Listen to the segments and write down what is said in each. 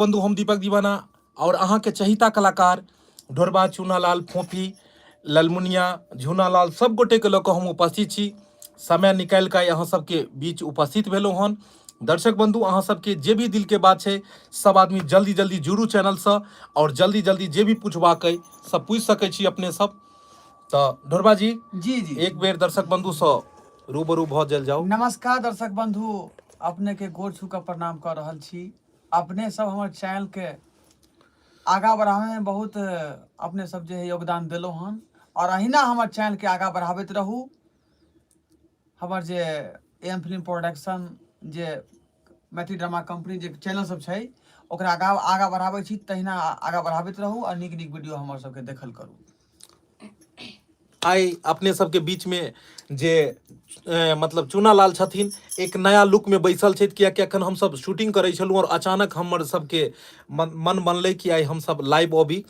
बंधु हम दीपक दीवाना और अहाँ के चहिता कलाकार ढोरबा चूनालाल फोफी ललमुनिया झूनालाल सब गोटे के लऽ कऽ हम उपस्थित छी। समय निकालि कऽ अहाँ सबके बीच उपस्थित भेलहुँ हन। दर्शक बंधु अहाँ सबके जे भी दिल के बात छै सब आदमी जल्दी जल्दी जुड़ू चैनलसँ और जल्दी जल्दी जे भी पूछबाक अइ सब पूछि सकै छी अपने सब। तऽ ढोरबा जी जी जी एक बेर दर्शक बंधुसँ रूबरू भऽ जायल जाउ। नमस्कार दर्शक बंधु, अपने के गोर छू कऽ प्रणाम कऽ रहल छी। अपने सब हमर चैनल के आगा बढ़ावे में बहुत अपने सब जे है योगदान देलहुँ हन और अहिना हमर चैनल के आगा बढ़ाबैत रहू। हमर जे एम फिल्म प्रोडक्शन जे मैथिली ड्रामा कंपनी जे चैनल सब छै ओकरा आगा आगा बढ़ाबै छी, तहिना आगा बढ़ाबैत रहू और नीक नीक वीडियो हमर सबके देखल करू। आइ अपने सबके बीच में जे मतलब चूनालाल छथिन एक नया लुक में बैसल छथि, कियाकि अखन हमसब शूटिंग करै छलहुँ और अचानक हमर सबके मन बनलै कि आइ हमसब लाइव अबी।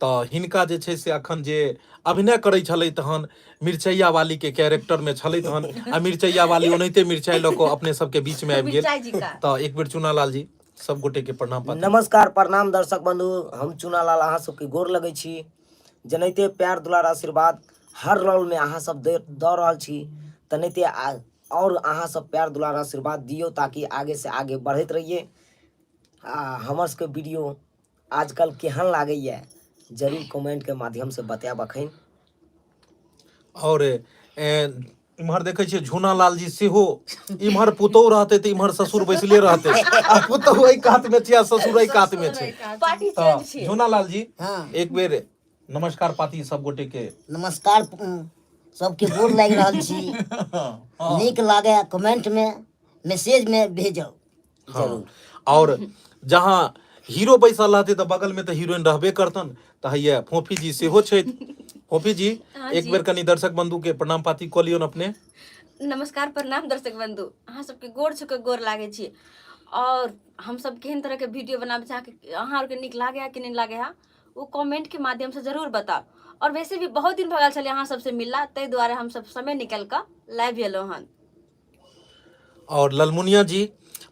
तऽ हिनका जे छै से अखन जे अभिनय करै छलै तहन मिरचैया वाली के कैरेक्टर में छलै तहन, आ मिरचैया वाली ओनाहिते मिरचाइ लऽ कऽ अपने सबके बीच में आबि गेल। मिरचाइ जी का। तऽ एक बेर चूनालाल जी सब गोटे के प्रणाम पाती। नमस्कार प्रणाम दर्शक बंधु, हम चूनालाल अहाँ सबके गोर लगै छी। जेनाहिते प्यार दुलार आशीर्वाद हर रोल में अहाँ सब दऽ रहल छी तेनाहिते और अहाँ सब प्यार दुलार आशीर्वाद दियौ ताकि आगे से आगे बढ़ैत रहिए। आ हमर सबके वीडियो आजकल केहन लागैया जरूर कमेंट के माध्यम से बतायब अखन। और इम्हर देखै छियै झूनालाल जी सेहो इम्हर पुतोहु रहतै तऽ इम्हर ससुर बैसले रहतै, आ पुतोहु एहि कात मे छै आ ससुर एहि कात मे छै। पार्टी तऽ चेंज छै। झूनालाल जी हाँ। एक बेर नमस्कार पाती सब गोटे के। नमस्कार, सबके गोर लागि रहल छी। नीक लागे कमेंट में मैसेज में भेजब जरूर। और जहाँ हीरो बैसल रहते तऽ बगल में तऽ हीरोइन रहबे करतन, तऽ हैया फोफी जी सेहो छथि। फोफी जी हाँ एक जी। बेर कनी दर्शक बंधु के प्रणाम पाती कऽ लियौन अपने। नमस्कार प्रणाम दर्शक बंधु, अहाँ सबके गोर छू के गोर लागै छी। और हम सब केहन तरह के वीडियो बनाबै छी, अहाँ आरके नीक लागे है कि नहीं लागे है वो कमेंट के माध्यम से जरूर बताओ। और वैसे भी बहुत दिन भऽ गेल छलै अहाँ सबसे मिलला, ताहि दुआरे हम सब समय निकालि कऽ लाइव एलहुँ हन। और ललमुनिया जी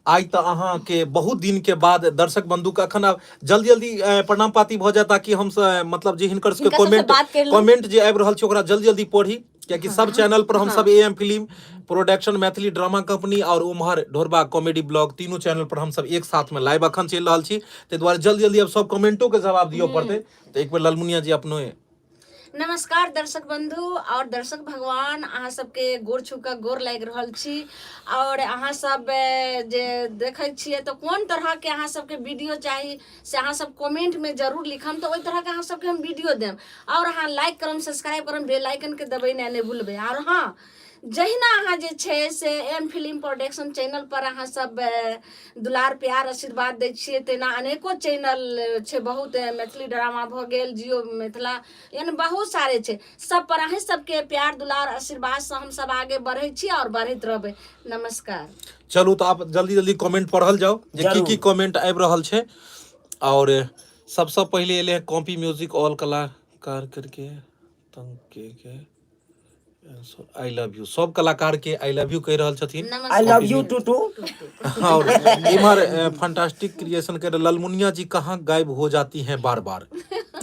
आइ तऽ अहाँ के बहुत दिन के बाद दर्शक बंधु के अखन आब जल्दी जल्दी प्रणाम पाती भऽ जाय ताकि हम मतलब जे हिनकर सबके हिनका सबसँ कमेंट बात करि लू। कमेंट जे आबि रहल छै ओकरा जल्दी जल्दी पढ़ी, कियाकि सब चैनल पर हम सब A M film production Maithili drama company और उम्हर ढोरबा कॉमेडी ब्लॉग तीनू चैनल पर हम सब एक साथ में लाइव अखन चलि रहल छी, ताहि दुआरे जल्दी जल्दी आब सब कमेंटो के जवाब दिअ पड़तै। तऽ एक बेर ललमुनिया जी अपनो। नमस्कार दर्शक बंधु और दर्शक भगवान, अहाँ सबके गोर छू कऽ गोर लागि रहल छी। और अहाँ सब जे देखै छियै तऽ कोन तरहके अहाँ सबके वीडियो चाही से अहाँ सब कमेंटमे जरूर लिखम, तऽ ओहि तरहके अहाँ सबके हम वीडियो देब। और अहाँ लाइक करम, सब्सक्राइब करम, बेल आइकनके दबेनाइ नहि भूलबै। और हाँ, जहिना अहाँ जे छै से एम फिल्म प्रोडक्शन चैनल पर अहाँ सब दुलार प्यार आशीर्वाद दै छियै, तेना अनेको चैनल छै, बहुत मैथिली ड्रामा भऽ गेल, जियो मिथिला, यानी बहुत सारे छै, सब पर अहीं सबके प्यार दुलार आशीर्वादसँ हम सब आगे बढ़ै छी और बढ़ैत रहबै। नमस्कार। चलू तऽ आब जल्दी जल्दी कमेंट पढ़ल जाउ जे की की कमेंट आबि रहल छै। और सबसँ पहिले एलै कॉपी म्यूजिक ऑल कलाकार करके तंग के के I love you, सब कलाकार के I love you कहि रहल छथिन। I love you to to. और इम्हर फैंटास्टिक क्रिएशन के ललमुनिया जी कहाँ गायब हो जाती हैं बार बार।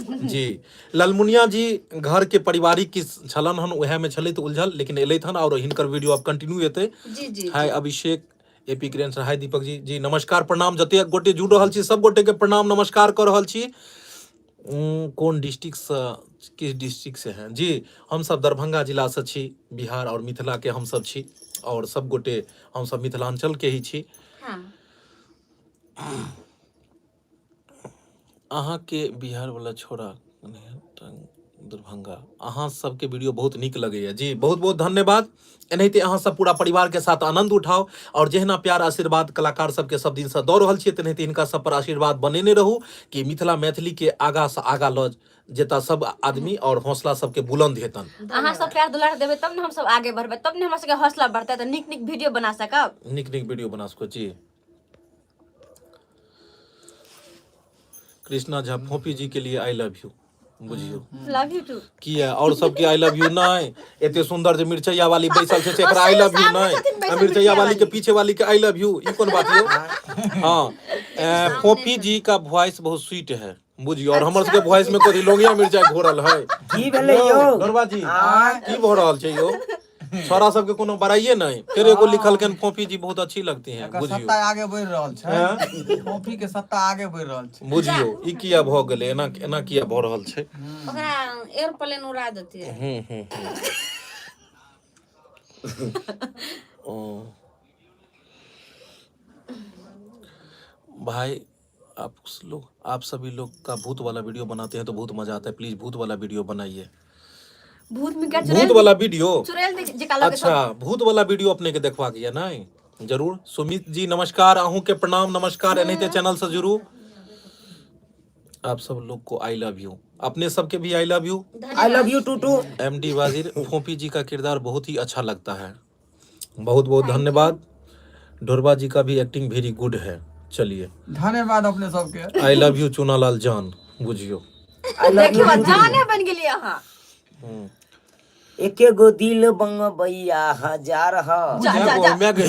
जी ललमुनिया जी घर के पारिवारिक की छलन हन उएह में छलै तऽ उलझल, लेकिन एलथि हन और हिनकर वीडियो अब कंटिन्यू एतै। जी जी। हाय अभिषेक एपी क्रिएशन, हाय दीपक जी। जी नमस्कार प्रणाम, जते गोटे जुड़ रहल छी सब गोटे के प्रणाम नमस्कार कऽ रहल छी। कोन डिस्ट्रिक्ट से, किस डिस्ट्रिक्ट से हैं? जी हम सब दरभंगा जिला से छी, बिहार और मिथिला के हम सब छी और सब गोटे हम सब मिथिलांचल के ही छी। हाँ। अहाँ के बिहार वाला छोड़ा दरभंगा, अहाँ सबके वीडियो बहुत नीक लगैया। जी बहुत बहुत धन्यवाद। एनाहिते अहाँ सब पूरा परिवार के साथ आनंद उठाओ और जहिना प्यार आशीर्वाद कलाकार सबके सब दिन से दऽ रहल छियै तेनाहिते हिनका सब पर आशीर्वाद बनेने रहू कि मिथिला मैथिली के आगा से आगा लऽ जेता सब आदमी और हौसला सबके बुलंद हेतन। अहाँ सब प्यार दुलार देबै तब ने हम सब आगे बढ़बै, तब ने हमरा सबके हौसला बढ़तै, तऽ नीक नीक वीडियो बना सकब। नीक नीक वीडियो बना सको। जी कृष्णा झा फोपी जी के लिए I love you. बुझियौ लव यू टू किया और सबके I love you नहि एते सुंदर जे मिरचैया वाली बैसल छै से एकरा I love you सामने नहि छथिन बैसल आ मिरचैया वाली के वाली। पीछे वाली के I love you ई कोन बात यौ हाँ फोफी जी का वॉइस बहुत स्वीट है बुझियौ और हमर सबके वॉइस में कथी लोंगिया मिरचाई घोरल है की भेलै यौ गरबा जी की भऽ रहल छै यौ छोरा सबके कोनो बड़ाइए नहि फेर एगो लिखलखिन फोफी जी बहुत अच्छी लगती हैं एकर बुझियौ सत्ता आगे बढ़ि रहल छै कॉफी के सत्ता आगे बढ़ि रहल छै बुझियौ ई किया भऽ गेलै एना एना किया भऽ रहल छै ओकरा एयरप्लेन उड़ा देतियै हूँ हूँ हूँ ओ भाई आप लोग आप सभी लोग का भूत वाला वीडियो बनाते हैं तो बहुत मजा आता है प्लीज भूत वाला वीडियो बनाइए भूत में क्या भूत चुड़ैल वाला वीडियो चुड़ैल देख जे काला के अच्छा भूत वाला वीडियो अपने के देखवा के नहीं जरूर सुमित जी नमस्कार अहूँ के प्रणाम नमस्कार एनाहिते चैनल से जुड़ू आप सब लोग को I love you अपने सबके भी I love you I love you too too M D Wazir Phophi ji का किरदार बहुत ही अच्छा लगता है बहुत बहुत धन्यवाद ढोरबा जी का भी एक्टिंग वेरी गुड है चलिए धन्यवाद अपने सबके I love you Chunalal जान बुझियो I love देखियो जाने बन गेलियै अहाँ हम्म। एके गो दिल बंगबैया हजार ह जा जा जा मैं कहै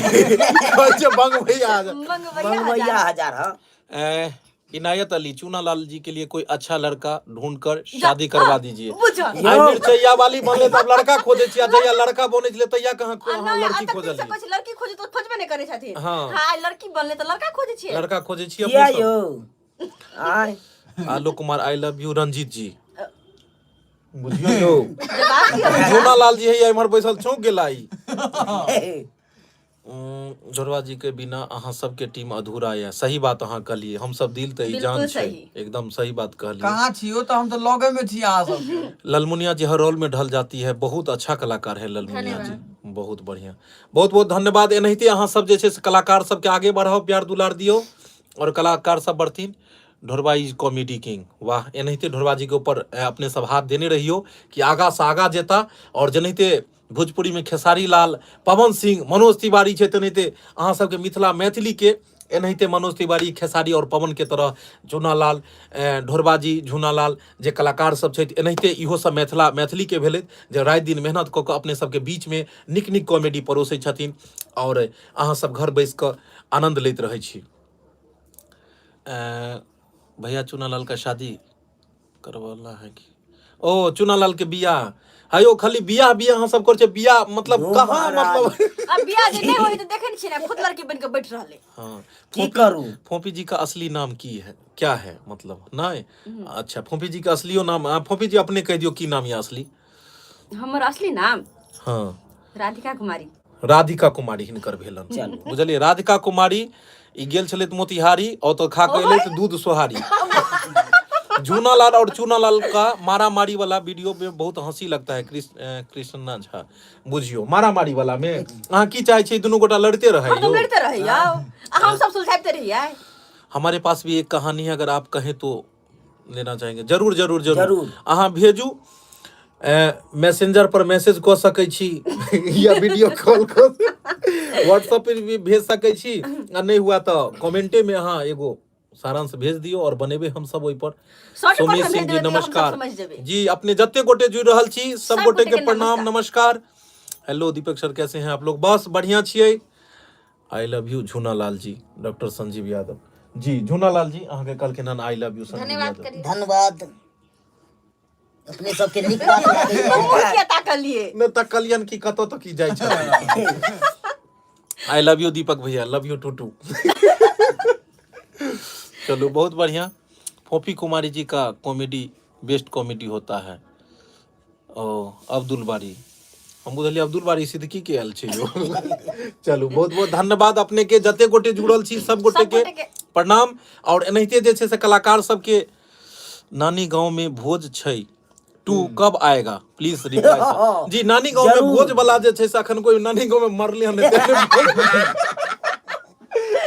छै बंगबैया मंगवैया बंगबैया हजार ह ए, इनायत अली चूनालाल जी के लिए कोई अच्छा लड़का ढूंढ कर शादी करवा दीजिए बुझ आई मिर्चैया वाली बनले तब लड़का खोजे छियै आ जहिया लड़का बनै छलै तहिया कहाँ आ अहाँ नहि लड़की आ तखन से खोजलियै कहै छै लड़की खोजे तऽ खोजबे नहि करै छथिन हाँ। हाँ आइ लड़की बनले तऽ लड़का खोजे छियै लड़का खोजे छियै किया अपने सब यौ आय Alok Kumar I love you Ranjit ji बुझियौ यौ जवाब दियौ झूना लाल जी हैया इम्हर बैसल चौंक गेला ई झोरवा जी के बिना अहाँ सबके टीम अधूरा यऽ सही बात अहाँ कहलियै हम सब दिल तऽ ई जान बिल्कुल छै सही। एकदम सही बात कहलियै कहाँ छियो तऽ हम तऽ लगे में छी अहाँ सबके ललमुनिया जी हर रोल में ढल जाती है बहुत अच्छा कलाकार है ललमुनिया जी बहुत बढ़िया बहुत बहुत धन्यवाद एनाहिते अहाँ सब जे छै से कलाकार सबके आगे बढ़ाउ प्यार दुलार दियौ और कलाकार सब बढ़थिन ढोरबा is comedy king वाह एनाहिते ढोरबा जी के ऊपर अपने सब हाथ देने रहियो कि आगा से आगा जेता और जेनाहिते भोजपुरी में खेसारी लाल पवन सिंह मनोज तिवारी छै तेनाहिते अहाँ सबके मिथिला मैथिली के एनाहिते मनोज तिवारी खेसारी और पवन के तरह झूनालाल ढोरबा जी झूनालाल जे कलाकार सब छथि एनाहिते इहो सब मिथिला मैथिली के भेलथि जे राति दिन मेहनत कऽ कऽ अपने सबके बीच में नीक नीक कॉमेडी परोसै छथिन और अहाँ सब घर बैस कऽ आनन्द लैत रहै छी भैया चूनालाल का शादी करवाला है कि ओ चूनालाल के बियाह है यौ खाली बियाह बियाह अहाँ सब करै छियै बियाह मतलब यौ कहाँ महाराज। मतलब अब बियाह जे नहि होय तऽ देखै ने छियै ने खुद लड़की बनि कऽ बैठ रहलै हाँ की करू फोपी जी का असली नाम की है क्या है मतलब नहीं अच्छा फोपी जी का असलियो नाम फोपी जी अपने कह दियो की नाम ये असली हमर असली नाम हाँ राधिका कुमारी राधिका कुमारी हिनकर भेलन बुझलियै राधिका कुमारी ई गेल छलथि मोतिहारी ओतऽ खा के एलै तऽ दूध सोहारी झूनालाल और चूनालाल का मारा मारी वाला वीडियो में बहुत हंसी लगता है कृष्ण कृष्णा झा बुझियो मारा मारी वाला में अहाँ की चाहे छी दुनू गोटा लड़ते रहे हरदम यौ लड़ते रहैया आ हम सब सुलझाबिते रहियै हमारे पास भी एक कहानी है अगर आप कहें तो लेना चाहेंगे जरूर जरूर जरूर जरूर। अहाँ भेजू मैसेंजर पर मैसेज कऽ सकै छी या वीडियो कॉल कऽ व्हाट्सएप पर भी भेज सकै छी आ नहि हुआ तऽ कमेंटे में अहाँ एगो सारांश भेज दियौ और बनेबै हम सब ओहि पर शॉर्ट सोमेश में भेज सिंह जी देबै तऽ हम सब नमस्कार समझ जेबै जी अपने जते गोटे जुड़ रहल छी सब सब गोटे गोटे के के प्रणाम नमस्कार हेलो दीपक सर कैसे हैं आप लोग बस बढ़िया छियै I love you Jhunalal ji doctor Sanjeev Yadav ji Jhunalal ji अहाँके कहलखिन हन I love you Sanjeev धन्यवाद यादव करिए धन्यवाद अपने सबके नीक बात लागैया मुँह किया ताकलिए नहि तऽ कहलियन कि कतऽ तक ई जाइ छै I love you दीपक भैया लव यू टू टू चलू बहुत बढ़िया फोफी कुमारी जी का कॉमेडी बेस्ट कॉमेडी होता है ओ अब्दुल बारी हम बुझलियै अब्दुल बारी सिद्दीकी के आयल छै यौ चलू बहुत बहुत धन्यवाद अपने के जते गोटे जुड़ल छी सब गोटे सब के गोटे के। प्रणाम और एनाहिते जे छै से कलाकार सबके नानी गांव में भोज छै टू कब आएगा प्लीज रिप्लाई सर। जी नानी गांव में जरूर। भोज वाला जे छै से अखन कोई नानी गांव में मरले हन एते नहि भोज।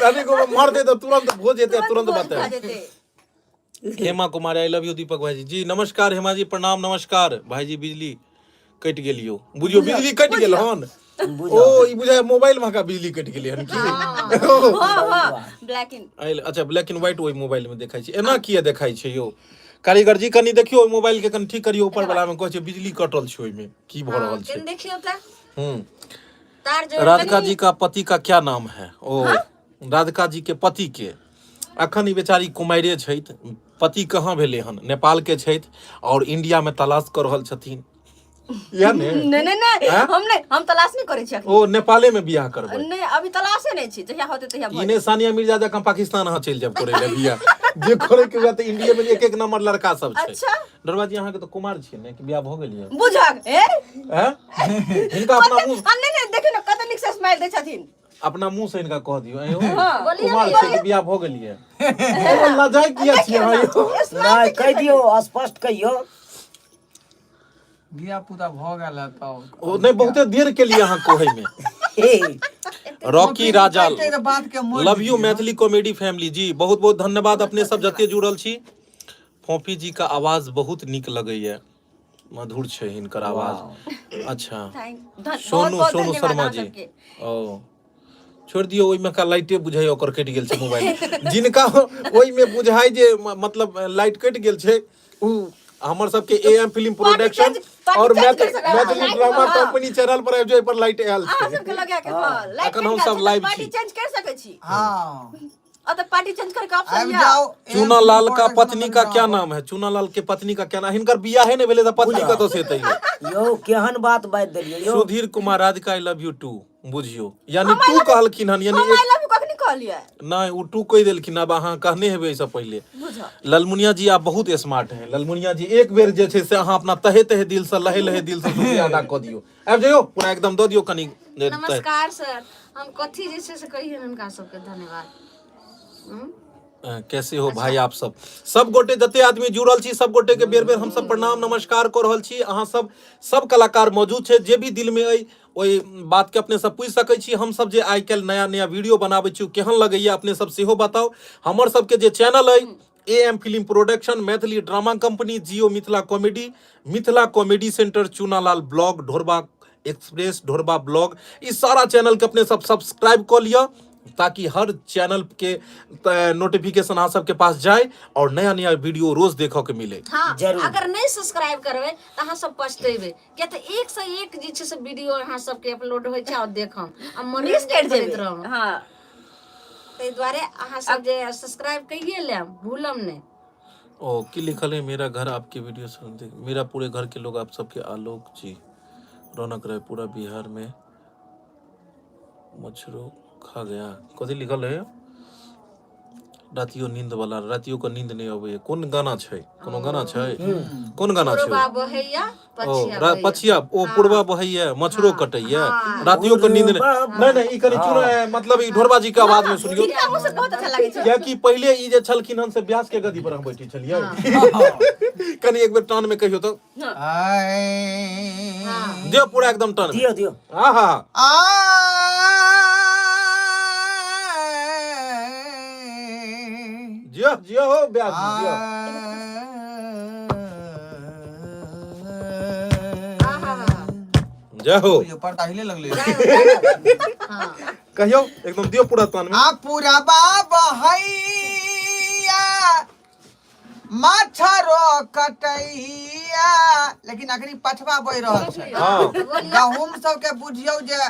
नानी गांव में मर दे तऽ तुरंत भोज हेतै तुरंत भोज भऽ बतायब जेतै Hema Kumar I love you Deepak भाईजी जी नमस्कार हेमा जी प्रणाम नमस्कार भाईजी बिजली कटि गेल यौ बुझियौ बिजली कटि गेल हन ओ ई बुझाय मोबाइल महका बिजली कटि गेलै हन की हाँ हाँ ब्लैक इन आयल अच्छा ब्लैक एंड व्हाइट ओहि मोबाइल में देखाइ छै एना किया देखाइ छै यौ कारीगर जी कनि देखियौ ओहि मोबाइल के कनि ठीक करियौ ऊपर वाला मे कहै छै बिजली कटल छै ओहिमे की भऽ रहल छै कनि देखियौ तऽ हूँ तार जोड़ राधिका जी का पति का क्या नाम है ओ राधिका जी के पति के अखन ई बेचारी कुमारिये छथि पति कहाँ भेलै हन नेपाल के छथि और इंडिया में तलाश कऽ रहल छथिन इएह ने नहि नहि नहि आँय? हम नहि हम तलाश नहि करै छी अखन। ओ नेपाले में बियाह करबै नहि अभी तलाशे नहि छी जहिया होतै तहिया ई भऽ नहि सानिया मिर्जा जकाँ पाकिस्तान अहाँ चलि जायब करै लए बियाह जे करै के हुए तऽ इंडिया में एक एक नंबर लड़का सब छै अच्छा। डरबा जी अहाँके तऽ कुमार छियै ने कि बियाह भऽ गेल यऽ बुझक ए हैं? हिनका अपना मुँह आ नहि नहि देखियौ ने कते नीक से स्माइल दै छथिन अपना मुँह से हिनका कह दियौ ऐं यौ, हाँ। कुमार छियै कि बियाह भऽ गेल यऽ ओ लजाइ किया छियै अहाँ यौ स्माइल नहि कहि दियौ स्पष्ट कहियौ धिया पुता भऽ गेल है तऽ ओ नहि बहुते देर के लिए अहाँ कहै में हे रॉकी राजा कहि के बात के मोड़ि लव you दियौ। मैथिली कॉमेडी फैमिली जी बहुत बहुत धन्यवाद अपने सब जते जुड़ल छी फोफी जी का आवाज बहुत नीक लगैया मधुर छै हिनकर आवाज अच्छा thank बहुत सोनू बहुत सोनू धन्यवाद शर्मा अहाँ जी सबके ओ छोड़ि दियौ ओहिमे का लाइटे बुझाइ ओकर कटि गेल छै मोबाइल जिनका ओहिमे बुझाइ जे मतलब लाइट कटि गेल छै ओ हमर सबके A M film production party और चेंज कर सकैत मैथिली छी। ड्रामा हाँ। कंपनी चैनल पर आबि जाउ ओहि पर लाइट आयल अहाँ छै सबके लगा के हां लाइट अखन हम सब लाइव पार्टी छी। चेंज कर सकै छी हाँ और तो पार्टी चेंज करके ऑप्शन आबि या जाओ चूना लाल का पत्नी का क्या नाम है चूना लाल के पत्नी का क्या नाम हिनकर बियाहे नहि भेलै तऽ पत्नी कतऽ से एतै यौ केहन बात बाजि देलियै यौ Sudhir Kumar Radhika I love you too बुझियौ यानी टू कहलखिन हन यानी हम I love you कखनी कहलियै नहि ओ टू कहि देलखिन आब अहाँ कहने हेबै एहिसँ पहिले बुझ ललमुनिया जी आप बहुत स्मार्ट हैं ललमुनिया जी एक बेर जे छै से अहाँ अपना तहे तहे दिल से लहे लहे दिल से शुक्रिया अदा कऽ दियौ आबि जइयौ पूरा एकदम दऽ दियौ कनि देर तक। नमस्कार सर हम कथी जे छै से कहियनि हुनका सबके धन्यवाद हम्म? कैसे हो भाई आप सब सब गोटे जते आदमी जुड़ल छी सब गोटे के बेर बेर हम सब प्रणाम नमस्कार कऽ रहल छी अहाँ सब सब कलाकार मौजूद छै जे भी दिल में अइ ओहि बात के अपने सब पूछि सकै छी हम सब जे आइ काल्हि नया नया वीडियो बनाबै छी ओ केहन लगैया अपने सब सेहो बताउ हमर सबके जे चैनल अइ A M film production Maithili drama company Jio Mithila comedy Mithila comedy centre Chunalal blog Dhorba express Dhorba blog E Sara channel के अपने सब सब्सक्राइब कऽ लिअ ताकि हर चैनल के नोटिफिकेशन अहाँ सबके पास जाए और नया नया वीडियो रोज देखऽ के मिले हाँ जरूर। अगर नहीं सब्सक्राइब करबै तऽ अहाँ सब पछतेबै किया तऽ एक से एक जे छै से वीडियो अहाँ सबके अपलोड होइ छै और देखम आ मिस मनोरंजन कर करैत जेबै रहब हां ताहि दुआरे अहाँ सब जे सब्सक्राइब कहिए लेब भूलम नहि ओ की लिखल है मेरा घर आपके वीडियो सुन देख मेरा पूरे घर के लोग आप सबके आलोक जी रौनक रहे पूरा बिहार में मच्छरों खा गया कथी लिखल है रातियो नींद वाला रातियो के नींद नहीं अबैया कोन गाना छै कोनो गाना छै कोन गाना छै पूर्वा बहैया ओ पछिया रा- बहैया। पछिया ओ पूर्वा बहैया मच्छरो कटैया रातियो के नींद नहीं नहीं नहीं ई कनि चुना मतलब ई ढोरबा जी के आवाज में सुनियो हिनका मुँह से बहुत अच्छा लागै छै कियाकि पहिले ई जे छलखिन हन से व्यास के गद्दी पर हम बैठे छलियै कनि एक बेर टान में कहियो तऽ आय दियौ पूरा एकदम टान में दियौ दियौ आहा आय जियो जियो हो व्यास जी जियो जय हो यो पर्दा हिले लगले कहियो एकदम दियौ पूरा तान में आ पूरा बाबा हैया मच्छरो कटैया लेकिन अखनी पछवा बहि रहल छै हाँ गहूम सबके बुझियौ जे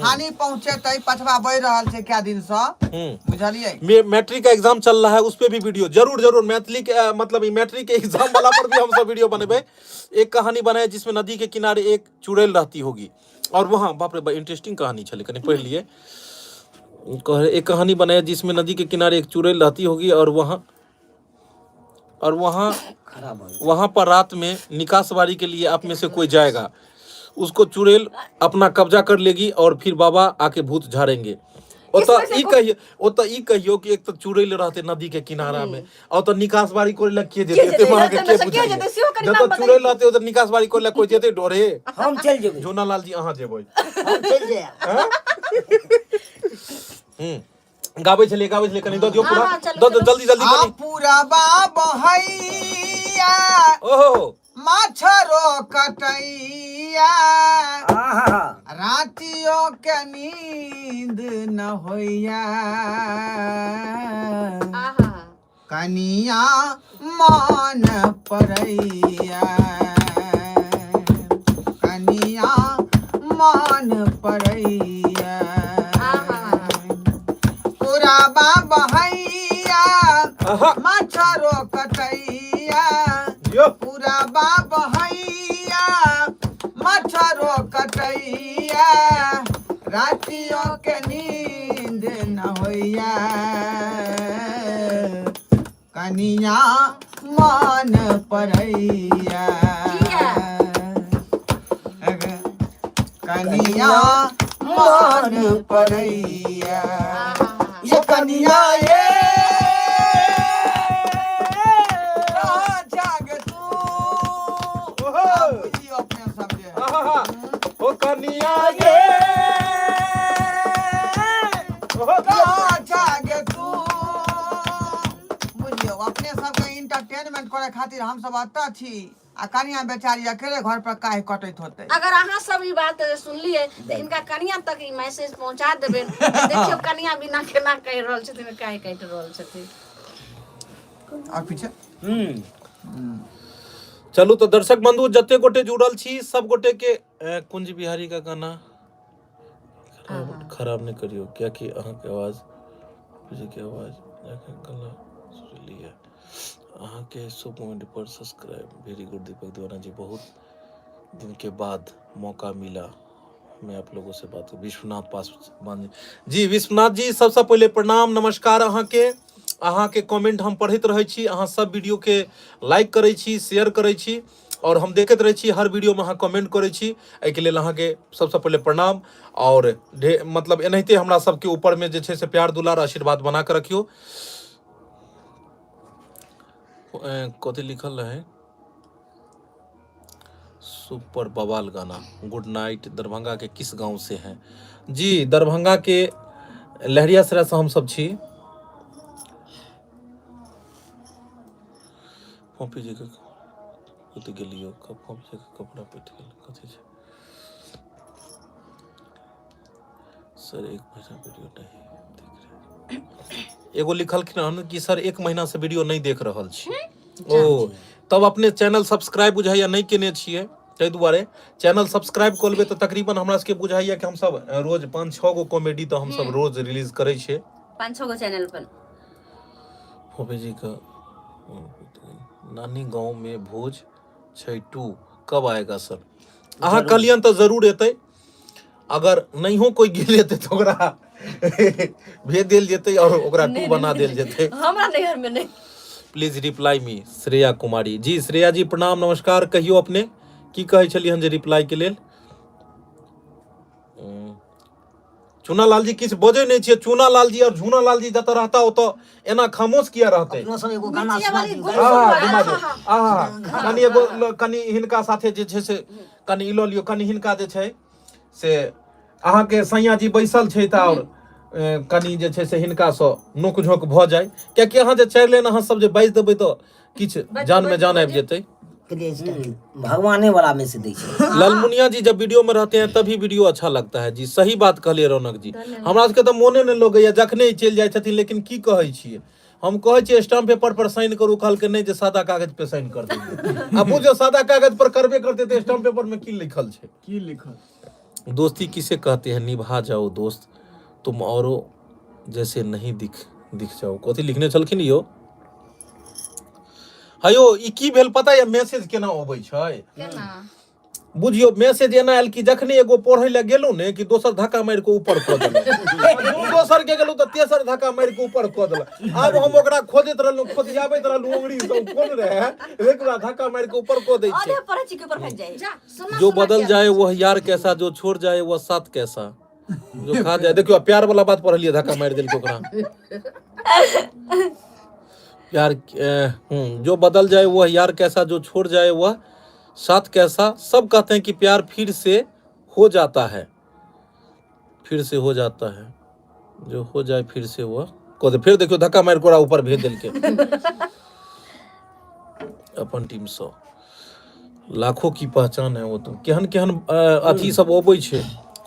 हानि पहुंचेतै पछवा बहि रहल छै कए दिन सँ बुझलियै मैट्रिक का एग्जाम चल रहा है उस पे भी वीडियो जरूर जरूर मैथिली के मतलब ई मैट्रिक के एग्जाम वाला पर भी हम सब वीडियो बनेबे एक कहानी बनाए जिसमें नदी के किनारे एक चुड़ैल रहती होगी और वहाँ बाप रे इंटरेस्टिंग कहानी छले कनी पढ़ लिए कह एक कहानी बनाया जिसमें नदी के किनारे एक चुड़ैल रहती होगी और वहाँ और वहाँ खराब हो गेल। वहां पर रात में निकासवारी के लिए आप में से कोई जाएगा उसको चुड़ैल अपना कब्जा कर लेगी और फिर बाबा आके भूत झाड़ेंगे ओतऽ ई कहियो ओतऽ ई कहियो कि एक तऽ चुड़ैल रहते नदी के किनारा में आ ओतऽ निकास बारी करे लए के जेतै जेतै? एते अहाँके एते के मे से के बुझाइए जेतै? सेहो कनि जतऽ नाम बताइए। चुड़ैल रहते ओतऽ निकास बारी करे लए कोई जेतै डरे हम चलि जेबै झोना लाल जी अहाँ जेबै हम चलि जायब हूँ गाबै छलियै गाबै छलियै कनि दऽ दियौ पूरा हाँ, चलू, दऽ दियौ चलू। जल्दी जल्दी आ कनि पूरा बहैया ओहो मच्छरो कटैया आहा रातियो के नींद न होइया आहा कनिया मान परैया, कनिया मान परैया। पुराबा बहैया मच्छरो कटैया, पुराबा बहैया मच्छरो कटैया, रातियों के नींद न होइया, कनिया मान परैया, कनिया मान परैया, ये कनिया ये जाग तू। बुझियो अपने सब जे ओ कनिया ये कहाँ जाग तू। बुझियो अपने सबके इंटरटेनमेंट करे खातिर हम सब अतः छी आ कनिया बेचारी अकेले घर पर काहे कटैत होतै। अगर अहाँ सब ई बात सुनलियै तऽ हिनका कनिया तक ई मैसेज पहुंचा देबै। देखियौ कनिया बिना केना कहि रहल छथिन, काहे काटि रहल छथिन। और पीछे चलू तऽ दर्शक बंधु जते गोटे जुड़ल छी सब गोटे के कुंज बिहारी का गाना खराब खराब नहीं करियो, कियाकि अहाँके आवाज के आवाज जाके गला सुनलियै अहाँके शुभ मोमेंट पर सब्सक्राइब। वेरी गुड दीपक दीवाना जी, बहुत दिन के बाद मौका मिला मैं आप लोगों से बात। विश्वनाथ पासवान जी, विश्वनाथ जी सबसे पहले प्रणाम नमस्कार अहाँके। अहाँके कमेंट हम पढ़ैत रहै छी, अहाँ सब वीडियो के लाइक करै छी, शेयर करै छी और हम देखैत रहै छी हर वीडियो में अहाँ कमेंट करै छी, एहिके लेल अहाँके सबसे पहिले प्रणाम। और मतलब एनाहिते हमरा सबके ऊपर में जे छै से प्यार दुलार आशीर्वाद बना के रखियो। कथी लिखल रहे? सुपर बवाल गाना, गुड नाइट। दरभंगा के किस गांव से हैं जी? दरभंगा के लहरियासराय से हम सब छी। फोपी जी के कतऽ गेलियो? फोपी जी के कपड़ा पैठ गेल। कथी छै सर? एक महीना वीडियो नहीं देख रहे। एगो लिखलखिन हन कि सर एक महीना से वीडियो नहीं देख रहल छी। ओ तब अपने चैनल सब्सक्राइब बुझाइया नहीं केने छियै, ताहि दुआरे चैनल सब्सक्राइब कऽ लेबै तऽ तकरीबन हमरा सबके बुझाइया कि हमसब रोज 5-6 गो कॉमेडी तऽ हमसब रोज रिलीज करै छियै। 5-6 गो चैनल पर। फोफे जी का नानी गांव में भोज छै 2 कब आएगा सर? अहाँ कहलियन तऽ जरूर एतै, अगर नहियो कोई गेल हेतै तऽ ओकरा भेज देल जेतै और ओकरा 2 बना देल जेतै। हमरा नैहर में नहीं। Please reply me Shreya Kumari ji. Shreya ji प्रणाम नमस्कार, कहियो अपने की कहै छलियै हन जे रिप्लाई के लेल? चूना लाल जी किछु बजै नहि छियै। चूना लाल जी और झूना लाल जी जतऽ रहता ओतऽ एना खामोश किया रहतै? अपनो सब एगो गाना मिथिला सुना वाली दियौ। गुण आहा, सुनबै। दिमाग आहा, कनि एगो कनि हिनका साथे जे छै से कनि ई लऽ लियौ, कनि हिनका जे छै से अहाँके सैया जी बैसल छै तऽ आओर कनि जे छै से हिनकासँ नोक झोंक भऽ जाय, कियाकि अहाँ जे 4 लाइन अहाँ सब जे बाजि देबै तऽ किछु जान में जान आबि जेतै। भगवाने वाला में से दै छै। ललमुनिया जी जब वीडियो में रहते हैं तभी वीडियो अच्छा लगता है जी। सही बात कहलियै रौनक जी, हमरा सबके तऽ मोने नहि लगैया जखने ई चलि जाइ छथिन। लेकिन की कहै छियै, हम कहै छियै स्टाम्प पेपर पर साइन करू, कहलकै नहि जे सादा कागज पे साइन कर दियौ। आ बुझियौ सादा कागज पर करबे करतै तऽ स्टाम्प पेपर में की लिखल छै? की लिखल? दोस्ती किसे कहते हैं, निभा जाओ दोस्त तुम औरो जैसे नहीं दिख दिख जाओ। कथी लिखने छलखिन यौ? हयो ई की भेल पता यऽ मैसेज केना अबै छै? केना बुझियौ मैसेज एना आयल कि जखने एगो पढ़ै लए गेलहुँ ने कि दोसर धक्का मारि कऽ ऊपर कऽ देलक, दू दोसर के गेलहुँ तऽ तेसर धक्का मारि कऽ ऊपर कऽ देलक। आब हम ओकरा खोजैत रहलहुँ, खोजियाबैत रहलहुँ उंगरी सँ कोन रहै, एकरा धक्का मारि कऽ ऊपर कऽ दै छै। आधे पढ़ै छी कि ऊपर भागि जाइ। जा सुना जो सुना बदल किया जाए वह यार कैसा, जो छोड़ जाए वह साथ कैसा, जो खा जाए। देखियौ प्यार वाला बात पढ़लियै, धक्का मारि देलकै ओकरा। प्यार जो बदल जाए वह यार कैसा, जो छोड़ जाए वह साथ कैसा। सब कहते हैं कि प्यार फिर से हो जाता है, फिर से हो जाता है, जो हो जाए फिर से वह कह दे। फिर देखियो धक्का मारि कोरा ऊपर भेज देलकै। अपन टीम सँ लाखों की पहचान है वो तुम। केहन केहन अथी सब अबै छै।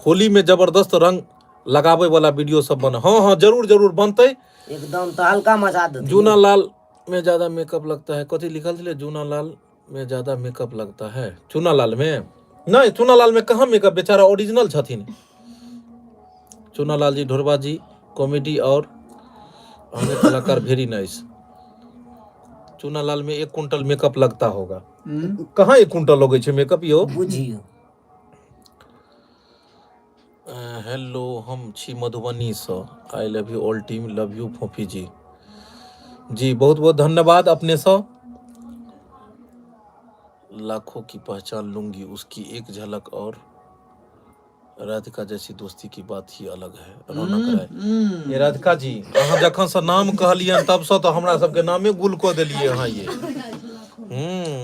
होली में जबरदस्त रंग लगाबै वाला वीडियो सब बन। हाँ हाँ जरूर जरूर बनतै एकदम तऽ हल्का मचा देतै। जूना लाल में ज्यादा मेकअप लगता है। कथी लिखल छलै? चूनालाल में ज्यादा मेकअप लगता है। चूनालाल में नहीं, चूनालाल में कहाँ मेकअप, बेचारा ओरिजिनल छथिन। चूनालाल जी, ढोरबा जी कॉमेडी और हमें कलाकार वेरी नाइस। चूनालाल में 1 क्विंटल मेकअप लगता होगा। कहाँ 1 क्विंटल लगै छै मेकअप यो? बुझियौ। हेलो, हम छी मधुबनीसँ। I love you all team, love you Phophi ji. जी, बहुत बहुत धन्यवाद अपनेसँ। लाखों की पहचान लूंगी उसकी एक झलक और राधिका जैसी दोस्ती की बात ही अलग है। रौनक राय। ये राधिका जी, अहाँ जखन से नाम कहलियन तबसँ तऽ हमरा सबके नामे गुल कऽ देलियै अहाँ। ये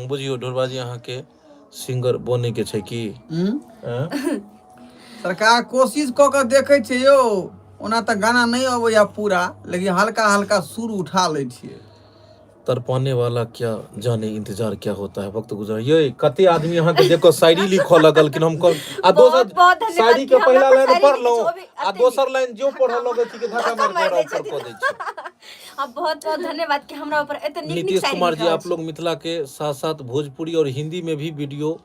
बुझियौ ढोरबा जी, अहाँके सिंगर बने के छै की? आँय? सरकार, कोशिश कऽ कऽ देखै छियै यौ। ओना तऽ गाना नहि अबैया पूरा, लेकिन हल्का हल्का सुर उठा लै छियै। तड़पाने वाला क्या जाने इंतजार क्या होता है, वक्त गुजर। ये कते आदमी अहाँ के देखो शायरी लिखऽ लगलखिन। हम कह आ दोसर बहुत बहुत धन्यवाद शायरी कि के हमरा पहिला पर लाइन शायरी लिखै पढ़लहुँ छी, ओ भी आ एते दोसर नीक। लाइन जो पढ़ऽ लगै छी कि धक्का धक्का मारि मारि कऽ दै ऊपर छथिन। कऽ दै छी। आ बहुत बहुत धन्यवाद कि हमरा ऊपर एते नीक नीक नीतीश शायरी कुमार लिख जी, रहल आप छी। लोग मिथिला के साथ साथ भोजपुरी और हिंदी में भी वीडियो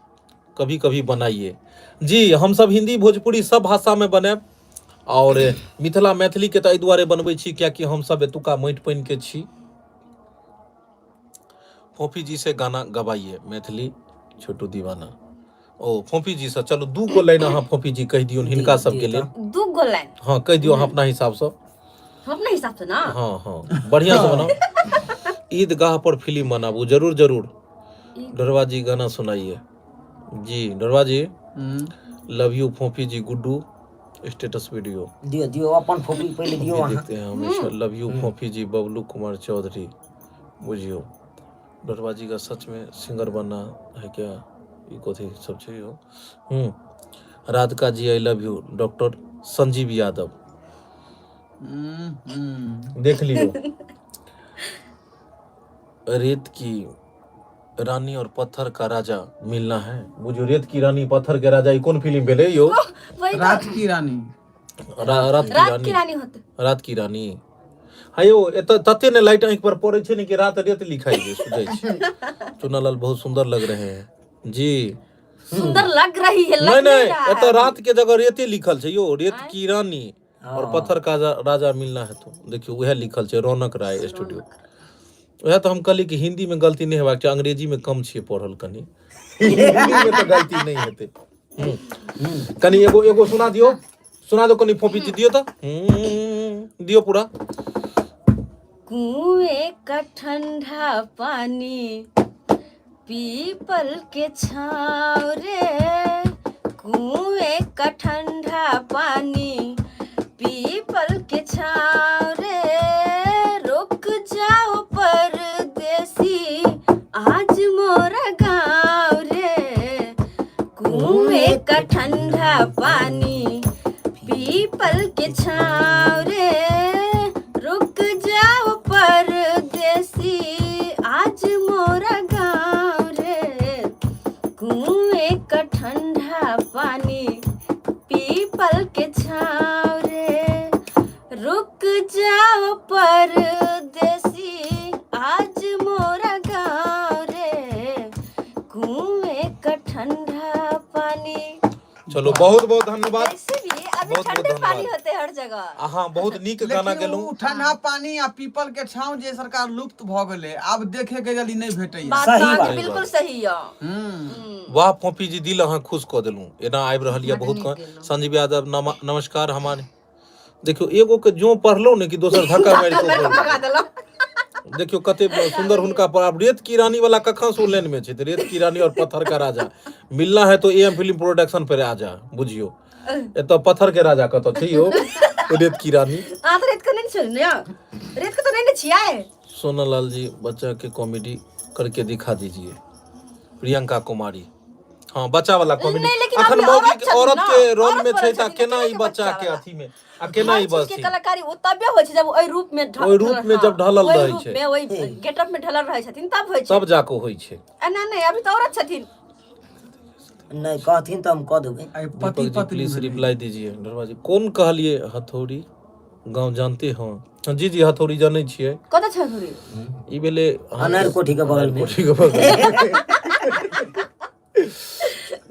कभी कभी बनाइए। जी, हम सब हिंदी भोजपुरी सब भाषा में बनायब और मिथिला मैथिली के तऽ एहि दुआरे बनबै छी कियाकि हम सब एतुका माटि पानि के छी। फोफी जी से गाना गवाइए मैथिली छोटू दीवाना। ओ फोफी जी से चलू 2 गो लाइन अहाँ फोफी जी कहि दियौ हिनका दियौ, सबके दियौ लेल। तऽ। 2 गो लाइन? हाँ, कहि दियौ अहाँ अपना हिसाबसँ। हम अपना हिसाब से ना? हाँ हाँ, बढ़िया से बनाओ। ईदगाह पर फिल्म बनाबू। जरूर जरूर। ढोरबा जी गाना सुनाइए जी। ढोरबा जी, love you Phophi ji. Guddu status video दियौ दियौ, अपन फोफी पहिले दियौ भी अहाँ। देखते हैं हमेशा। लव you Phophi जी। बबलू कुमार चौधरी। बुझियौ, ढोरबा जी का सच में सिंगर बनना है क्या? ई कथी सब छै यौ? Radhika ji, I love you. Doctor Sanjeev Yadav. देख लियौ, रेत की रानी और पत्थर का राजा मिलना है। बुझियौ, रेत की रानी पत्थर के राजा, ई कोन फिल्म भेलै यौ? वही तो। रात की रानी। रात की रात रानी। की रानी होते। रात की रानी। हाँ यौ, एतऽ तते ने लाइट आँखि पर पड़ै छै ने कि रात रेत लिखाइ छै, सुझै छै। चुनालाल बहुत सुंदर लग रहे हैं जी। सुंदर लग रही है, लग नहीं नहीं नहीं, रहा है एतऽ अभी। रात के जगह रेते लिखल छै यौ। रेत की रानी और पत्थर का राजा मिलना है। तो देखियौ, उएह लिखल छै। रौनक राय स्टूडियो। उएह तऽ हम कहली कि हिंदी में गलती नहि हेबाक चाही। अंग्रेजी में कम छियै पढ़ल कनि, हिंदी में तऽ गलती नहि हेतै। कनि एगो एगो सुना दियौ, सुना दो कनि फोपी जी। दियौ तऽ, दियौ पूरा। कुएं का ठंडा पानी पीपल के छाँव रे, कुएं का ठंडा पानी पीपल के छाँव रे, रुक जाओ परदेसी आज मोरा गाँव रे, कुएं का ठंडा पानी पीपल के छाँव रे, रुक जाओ परदेसी आज मोरा गाँव रे, कुएं का ठंडा पानी पीपल के छाँव रे, रुक जाओ परदेसी आज मोरा गाँव रे, कुएं का ठंडा पानी। चलो, बहुत बहुत धन्यवाद। वैसे भी अभी बहुत बहुत ठंडे पानी धन्यवाद। होते हर जगह। अहाँ बहुत नीक गाना लेकिन गेलहुँ। उ ठंडा पानी आ पीपल के छाँव जे सरकार लुप्त भऽ गेलै, आब देखे के जल्दी नहि भेटैया। बात सही तो अहाँके बात। बिल्कुल सही यऽ। वाह फोफी जी, दिल अहाँ खुश कऽ देलहुँ। एना आबि रहल यऽ बहुत कम। संजीव यादव, नमस्कार। हमारे देखियौ, एगो के जो पढ़लहुँ ने कि दोसर धक्का मारि कऽ ऊपर। भगा देलहुँ। देखियौ कते सुंदर हुनका पर। आब रेत की रानी वाला कखन से लाइन में छै? तऽ रेत की रानी और पत्थर का राजा मिलना है तो एम फिल्म प्रोडक्शन पर आ जा। बुझियौ, एतऽ पत्थर के राजा कतऽ छै यौ? रेत की रानी। अहाँ तऽ रेत के नहि ने छियै, रेत के तऽ नहि ने छियै। सोनालाल जी, बच्चा के कॉमेडी करके दिखा दीजिए। प्रियंका कुमारी। हाँ, बच्चा वाला कॉमेडी। नहीं, लेकिन अखन अभी मौगी औरत छथिन औरत ना, के रोल औरत में छै बनल तऽ छथिन, केना केना ई के बच्चा बच्चा के वाला? अथी में आ केना हर ई चीज के बजथिन? कलाकारी ओ तबे होइ छै जब ओहि रूप में ओहि रूप में जब ढलल ओहि रहै रूप छै। में, ओहि गेटअप में ढलल रहै छथिन तब होइ छै। तब जाके होइ छै। एना नहि, अभी तऽ औरत छथिन। नहि कहथिन तऽ हम कऽ देबै। आइ दीपक पति जी पत्नी प्लीज भेलै। रिप्लाई दीजिए। ढोरबा जी, कोन कहलिए? हथौड़ी गांव जानते हो? जी जी, हथौड़ी जनै छियै। कतऽ छै हथौड़ी? ई भेलै अनार कोठी के बगल में। कोठी के बगल में।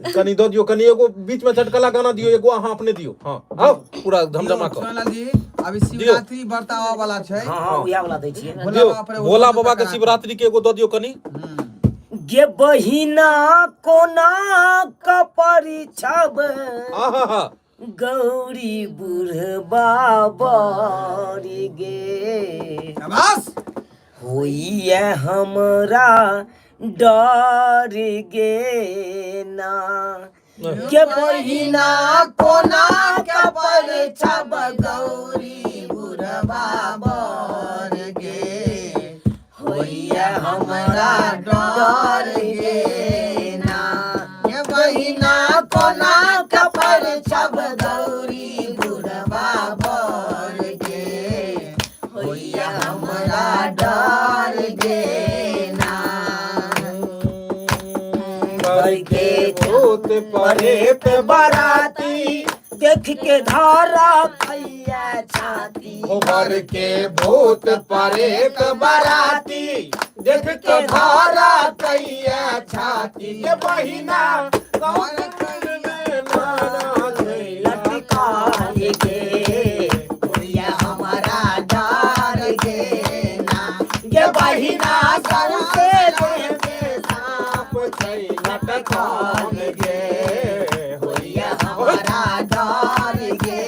कनि दऽ दियौ, कनि एगो बीच में चटकला गाना दियौ एगो, अहाँ अपने दियौ। हाँ, आउ पूरा धमधमा कऽ सोनालाल जी, अभी शिवरात्रि व्रत आबऽ वाला छै। हाँ हाँ, उएह वाला दै छियै। भोला दियौ बाबा पर एगो भोला दऽ बाबा के दियौ। शिवरात्रि के एगो दऽ दियौ कनि। गे बहिना कोना कपरिछब आहा हा गौरी बुढ़बा बरी गे, शाबाश। होइए हमरा डर गे ना। के बहिना कोना कपरिछब गौरी बुढ़बा बर गे, होइए हमरा डर गे ना। ये बहिना कोना कपरिछब गौरी बुढ़बा बर गे, होइए हमरा डर गे ना। बर के भूत परेत बराती देख के धारा खैया छाती। बर के भूत परेत बराती देख के धारा कैया छाती। के बहिना कौन में नाना छै लटकाल गे, होइया हमारा डर गे ना। गे बहिना सौंसे देह में साँप छै लटकाल गे, होइया हमारा डर गे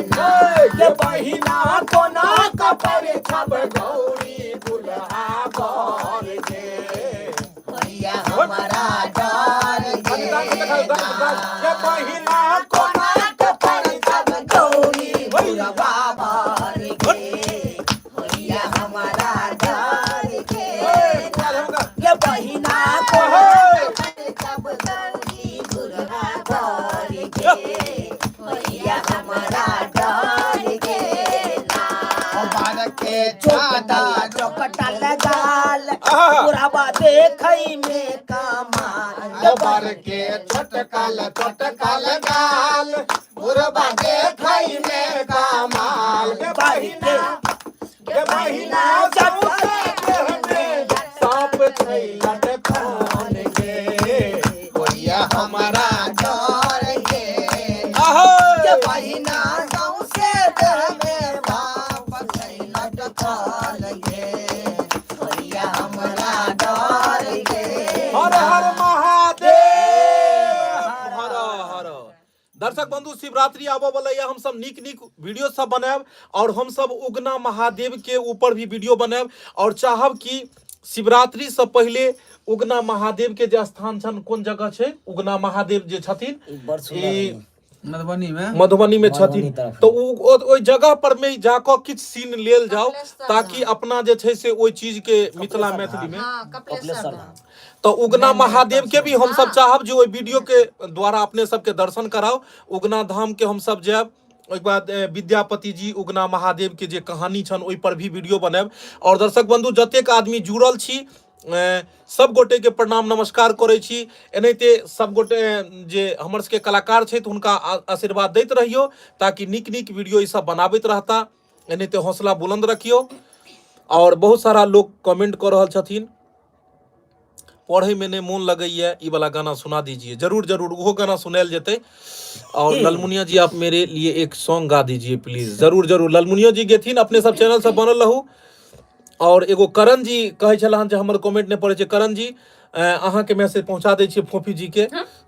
ना। के बहिना कोना कपर छब गौरी दुल्हा बर गे, होइया हमारा डर गे ना। के बहिना कोना कपर छब गौरी बुढ़वा बर गे, होइया हमारा डर गे ना। गे बहिना कोना कपर गौरी बुढ़वा बर गे, होइया हमारा डर गे ना। बार के चोकटा चोकटा लगाल बुढ़ावा देखै में कमाल। बर के छोटकल छोटकल गाल बुढ़बा देखै में कमाल। के बहिना, के बहिना सौंसे देह में साँप छै लटकान गे, होइया हमारा डर गे। आहो के बहिना सौंसे देह में बाप छै लटकल गे, होइया हमरा डर गे। हर हर महादेव, हर हर। दर्शक बंधु, शिवरात्रि आबऽ वाला यऽ, हमसब नीक नीक वीडियो सब बनायब और हमसब उगना महादेव के ऊपर भी वीडियो बनायब और चाहब कि शिवरात्रि से पहिले उगना महादेव के जे स्थान छनि, कोन जगह छै उगना महादेव जे छथिन? ई बड़ सुंदर। ई मधुबनी में, मधुबनी में मधुबनी छथिन। तरफ। तऽ ओ ओहि जगह पर में जाकऽ किछु सीन लेल जाउ कपिलेश्वर। ताकि अपना जे छै से ओहि चीज के मिथिला कपिलेश्वर। मैथिली में। हाँ, कपिलेश्वर। कपिलेश्वर धाम। धाम। तऽ उगना महादेव के भी हमसब चाहब जे ओहि वीडियो के द्वारा अपने सबके दर्शन कराउ। उगना धाम के हमसब जायब, ओहिके बाद विद्यापति जी, उगना महादेव के जे कहानी छनि, ओहि पर भी वीडियो बनायब। और दर्शक बंधु, जतेक आदमी जुड़ल छी, सब गोटे के प्रणाम नमस्कार करै छी। एनाहिते सब गोटे जे हमर सबके कलाकार छथि, हुनका आशीर्वाद दैत रहियौ ताकि नीक नीक वीडियो ई सब बनाबैत रहता। एनाहिते हौसला बुलंद रखियौ। और बहुत सारा लोग कमेंट कऽ रहल छथिन, पढ़े में नहीं मोन लगैया, ई वाला गाना सुना दीजिए। जरूर जरूर, ओहो गाना सुनायल जेतै। और ललमुनिया जी, आप मेरे लिए एक सॉन्ग गा दीजिए प्लीज। जरूर जरूर, ललमुनिया जी गेथिन। अपने सब चैनल सब बनल रहू। और एगो करण जी कहै छला हन जे हमर कमेंट नहि पढ़ै छै। करण जी, अहाँके मैसेज पहुंचा दै छियै फोफी जी के।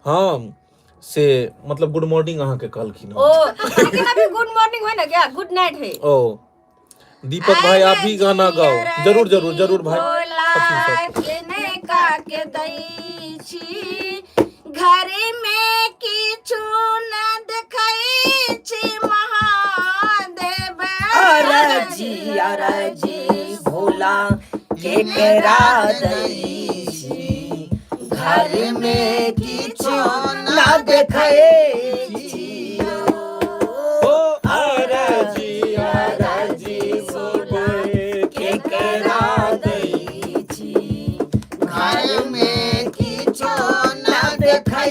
हाँ, से मतलब गुड मॉर्निंग अहाँके कहलखिन हन। ओ, लेकिन अभी गुड मॉर्निंग है ना, क्या गुड नाइट है? ओ दीपक भाई, आप भी गाना गाओ। जरूर जरूर जरूर भाई, छथिन सब। के दै छी, घर में किछु न देखै छी महादेव। अरजी अरजी भोला केकरा दै छी, घर में किछु ना देखै छी। ओ अरजी अरजी भोला केकरा दै छी, घर में किछु ना देखै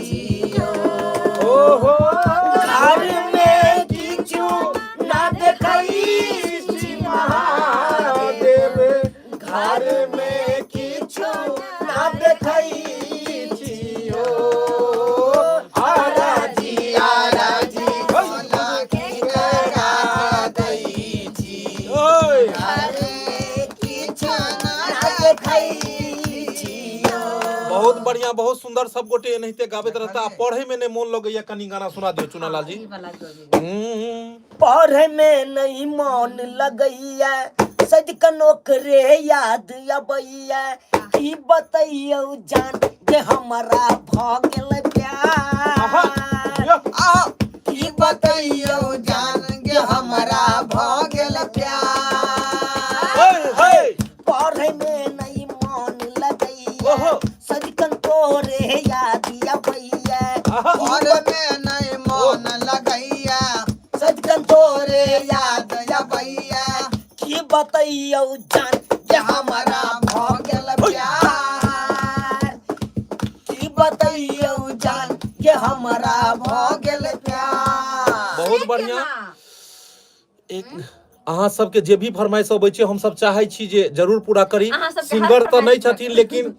छी। ओहो घर में किछु ना देखै। छियौ। बहुत बढ़िया, बहुत सुंदर। सब गोटे एनाहिते गाबैत रहता। आ पढ़े में नहि मोन लगैया, कनि गाना सुना दियौ चुनालाल जी। पढ़े में नहीं मन लगैया, सदिखन ओकरे याद अबैया। की बतैयौ जान जे हमरा भऽ गेल प्यार। आहो। की बतैयौ जान गे हमरा भऽ गेल प्यार। हे, हे। पढ़े में नहीं मन लगैया, ओहो। सदिखन तोरे याद अबैया। आहा। पढ़े में नहीं मन लगैया, सदिखन तोरे तोरे याद अबैया। की बतैयौ जान जे हमरा भऽ गेल प्यार। की बतैयौ जान जे हमरा भऽ गेल प्यार। बहुत बढ़िया। एक अहाँ सबके जे भी फरमाइश अबै छै, हमसब चाहै छी जे जरूर पूरा करी। अहाँ सबके हर सिंगर तऽ नहि फरमाइश। छथिन, लेकिन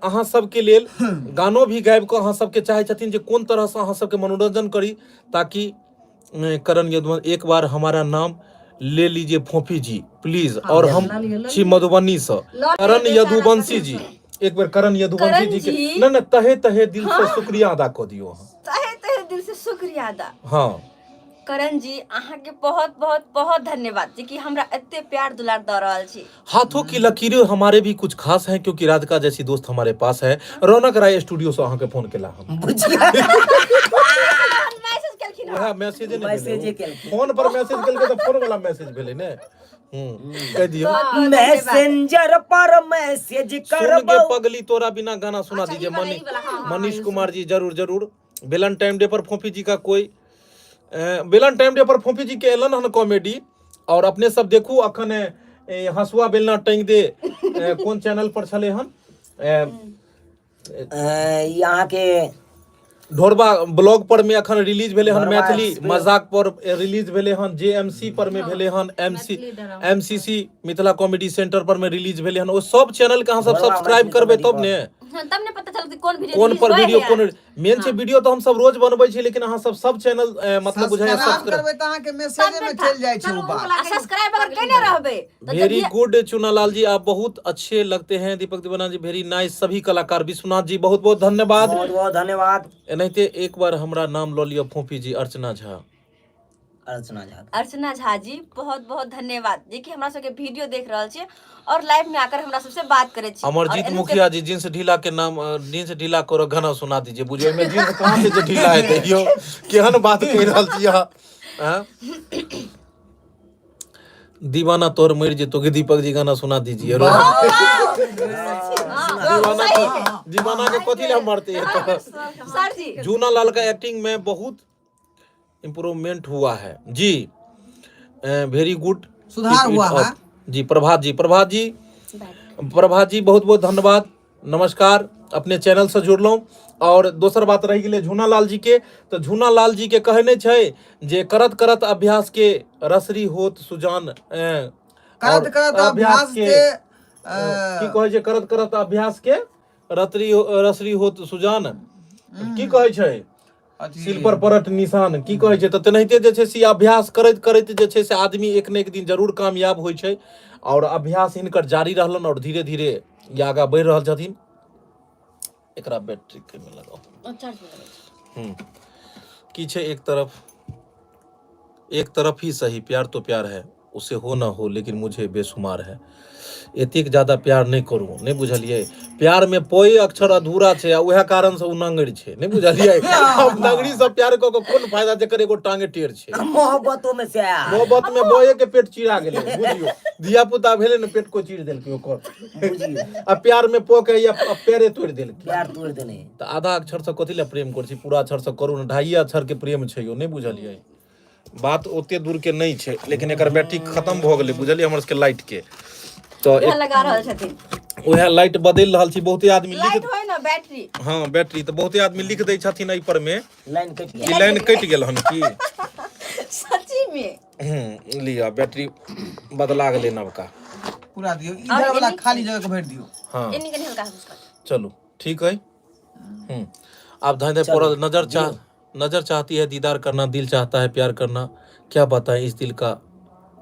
अहाँ सबके लेल गानो भी गाबि कऽ अहाँ सबके चाहै छथिन जे कोन तरहसँ अहाँ सबके मनोरंजन करी, ताकि करण यदुवंश, एक बार हमारा नाम ले लीजिए फोफी जी प्लीज, और हम छी मधुबनी से करण यदुवंशी जी। एक बेर करण यदुवंशी करण जी के जी। नहि नहि, तहे तहे दिल से शुक्रिया अदा कऽ दियौ अहाँ। तहे तहे दिल से शुक्रिया अदा। करण जी, अहाँके बहुत बहुत बहुत धन्यवाद जे कि हमरा एते प्यार दुलार दऽ रहल छी। हाथों की लकीरें हमारे भी कुछ खास हैं, क्योंकि राधिका जैसी दोस्त हमारे पास है। रौनक राय स्टूडियो से अहाँके फोन केला हम। बुझिया। मैसेज केलखिन हँ। वएह मैसेजे नहि मैसेजे भेलै। केलखिन। फोन पर मैसेज केलकै तऽ फोन वाला मैसेज भेलै ने। कहि दियौ। बहुत बहुत धन्यवाद। मैसेंजर पर मैसेज सुन के करबौ। पगली तोरा बिना गाना सुना अच्छा, दीजिए। ई वाला, मनी ई वाला, हाँ, हाँ, मनीष कुमार जी, जरूर जरूर। वेलेंटाइन डे पर फोफी जी का कोई वेलेंटाइन डे पर फोफी जी के एलन हन कॉमेडी, और अपने सब देखू अखन हंसुआ बेलना टांग दे, कोन चैनल पर छले हन? ई अहाँके ढोरबा ब्लॉग पर में अखन रिलीज भेले हन। ढोरबा मैथिली एक्सप्रेस। मजाक पर रिलीज भेले हन, जे एम सी पर में भेले हन, M C M C C Mithila comedy centre पर में रिलीज भेले हन। ओ सब चैनल के अहाँ सब ढोरबा सब्सक्राइब मैथिली करबै कॉमेडी तब पर। ने। हाँ, तब ने पता चलतै कोन वीडियो कोन रिलीज पर होय वीडियो है। कोन मेन छै। वीडियो तऽ हम सब रोज बनबै छी, लेकिन अहाँ सब सब चैनल मतलब बुझाइया सब्सक्राइब सब्सक्राइब करबै तऽ अहाँके मैसेजे में चलि जाइ छै ओ बात। आ सब्सक्राइब अगर केने रहबै तऽ वेरी जब गुड चुनालाल जी, आप बहुत अच्छे लगते हैं। दीपक दीवाना जी वेरी नाइस। सभी कलाकार, विश्वनाथ जी बहुत बहुत धन्यवाद। बहुत बहुत धन्यवाद। एनाहिते एक बार हमरा नाम लऽ लिअ फोफी जी, अर्चना झा। अर्चना झा। अर्चना झा जी, बहुत बहुत धन्यवाद जे कि हमरा सबके वीडियो देख रहल छी और लाइव में आकर हमरा सबसे बात करे छी। और अमरजीत एनाहिते मुखिया जी, जींस ढीला के नाम जींस ढीला करो गाना सुना दीजिए। बुझियो एहिमे जींस कहाँ से जे ढीला हेतै यौ? केहन बात कहि रहल छी अहाँ? आँय? दीवाना तोर मरि जेतो के दीपक जी गाना सुना दीजिए। दीवाना के, दीवाना के कथी लए मरते है तऽ? सर जी। जूना लाल का एक्टिंग में बहुत इम्प्रूवमेंट हुआ है जी, वेरी गुड। सुधार हुआ है। जी प्रभात जी, प्रभात जी, प्रभात जी, बहुत बहुत धन्यवाद, नमस्कार, अपने चैनल से जुड़लहुँ। और दोसर बात रहि गेलै झूना लाल जी के, तऽ झूना लाल जी के कहै नहि छै जे करत करत अभ्यास के रसरी होत सुजान, करत और करत अभ्यास के की कहै छै? करत करत अभ्यास के रतरी रसरी होत सुजान, की कहै छै? अथी सिर पर पड़त निशान, की कहै छै? तऽ तेनाहिते जे छै से अभ्यास करैत करैत जे छै से आदमी एक ने एक दिन जरूर कामयाब होइ छै, आओर अभ्यास हिनकर जारी रहलनि आओर धीरे धीरे ई आगाँ बढ़ि रहल छथिन। एकरा बैटरी के में लगाउ। की छै? एक तरफ, एक तरफ ही सही, प्यार तो प्यार है, उसे हो ना हो लेकिन मुझे बेशुमार है। एतेक ज्यादा प्यार नहि करू, नहि बुझलियै? प्यारमे पोए अक्षर अधूरा छै आ उएह कारणसँ ओ नांगरि छै, नहि बुझलियै? हम नांगरिसँ प्यार कऽ कऽ कोन फायदा जकर एगो टांगे टेढ़ छै? मोहब्बतो में से आया। मोहब्बत मे बॉये के पेट चिरा गेलै, बुझियौ। धिया पुता भेलै ने, पेट को चीर देलकै ओकर। बुझियौ। आ प्यार मे पो के या पैरे तोड़ि देलकै। प्यार तोड़ देने। तऽ आधा अक्षरसँ कथी लए प्रेम करै छी? पूरा अक्षरसँ करू ने। ढाइए अक्षर के प्रेम छै यौ, नहि बुझलियै? बात ओते दूर के नहि छै, लेकिन एकर बैटरी खतम भऽ गेलै, बुझलियै, हमर सबके लाइट के तऽ उएह लगा रहल छथिन। उएह लाइट बदलि रहल छी। बहुते आदमी लिख लाइट होय ना बैटरी। हँ, बैटरी। तऽ बहुते आदमी लिख दै छथिन एहि पर मे लाइन कटि कि लाइन कटि गेल हन की। सच्ची में। लिअ, बैटरी बदला गेलै नवका। पूरा दियौ इधर वाला, खाली जगह के भरि दियौ। हँ। एनी कनी हल्का हल्का। चलू, ठीक है। आब धाँइ धाँइ पड़ल। नजर चाह नजर चाहती है दीदार करना, दिल चाहता है प्यार करना, क्या बताएं इस दिल का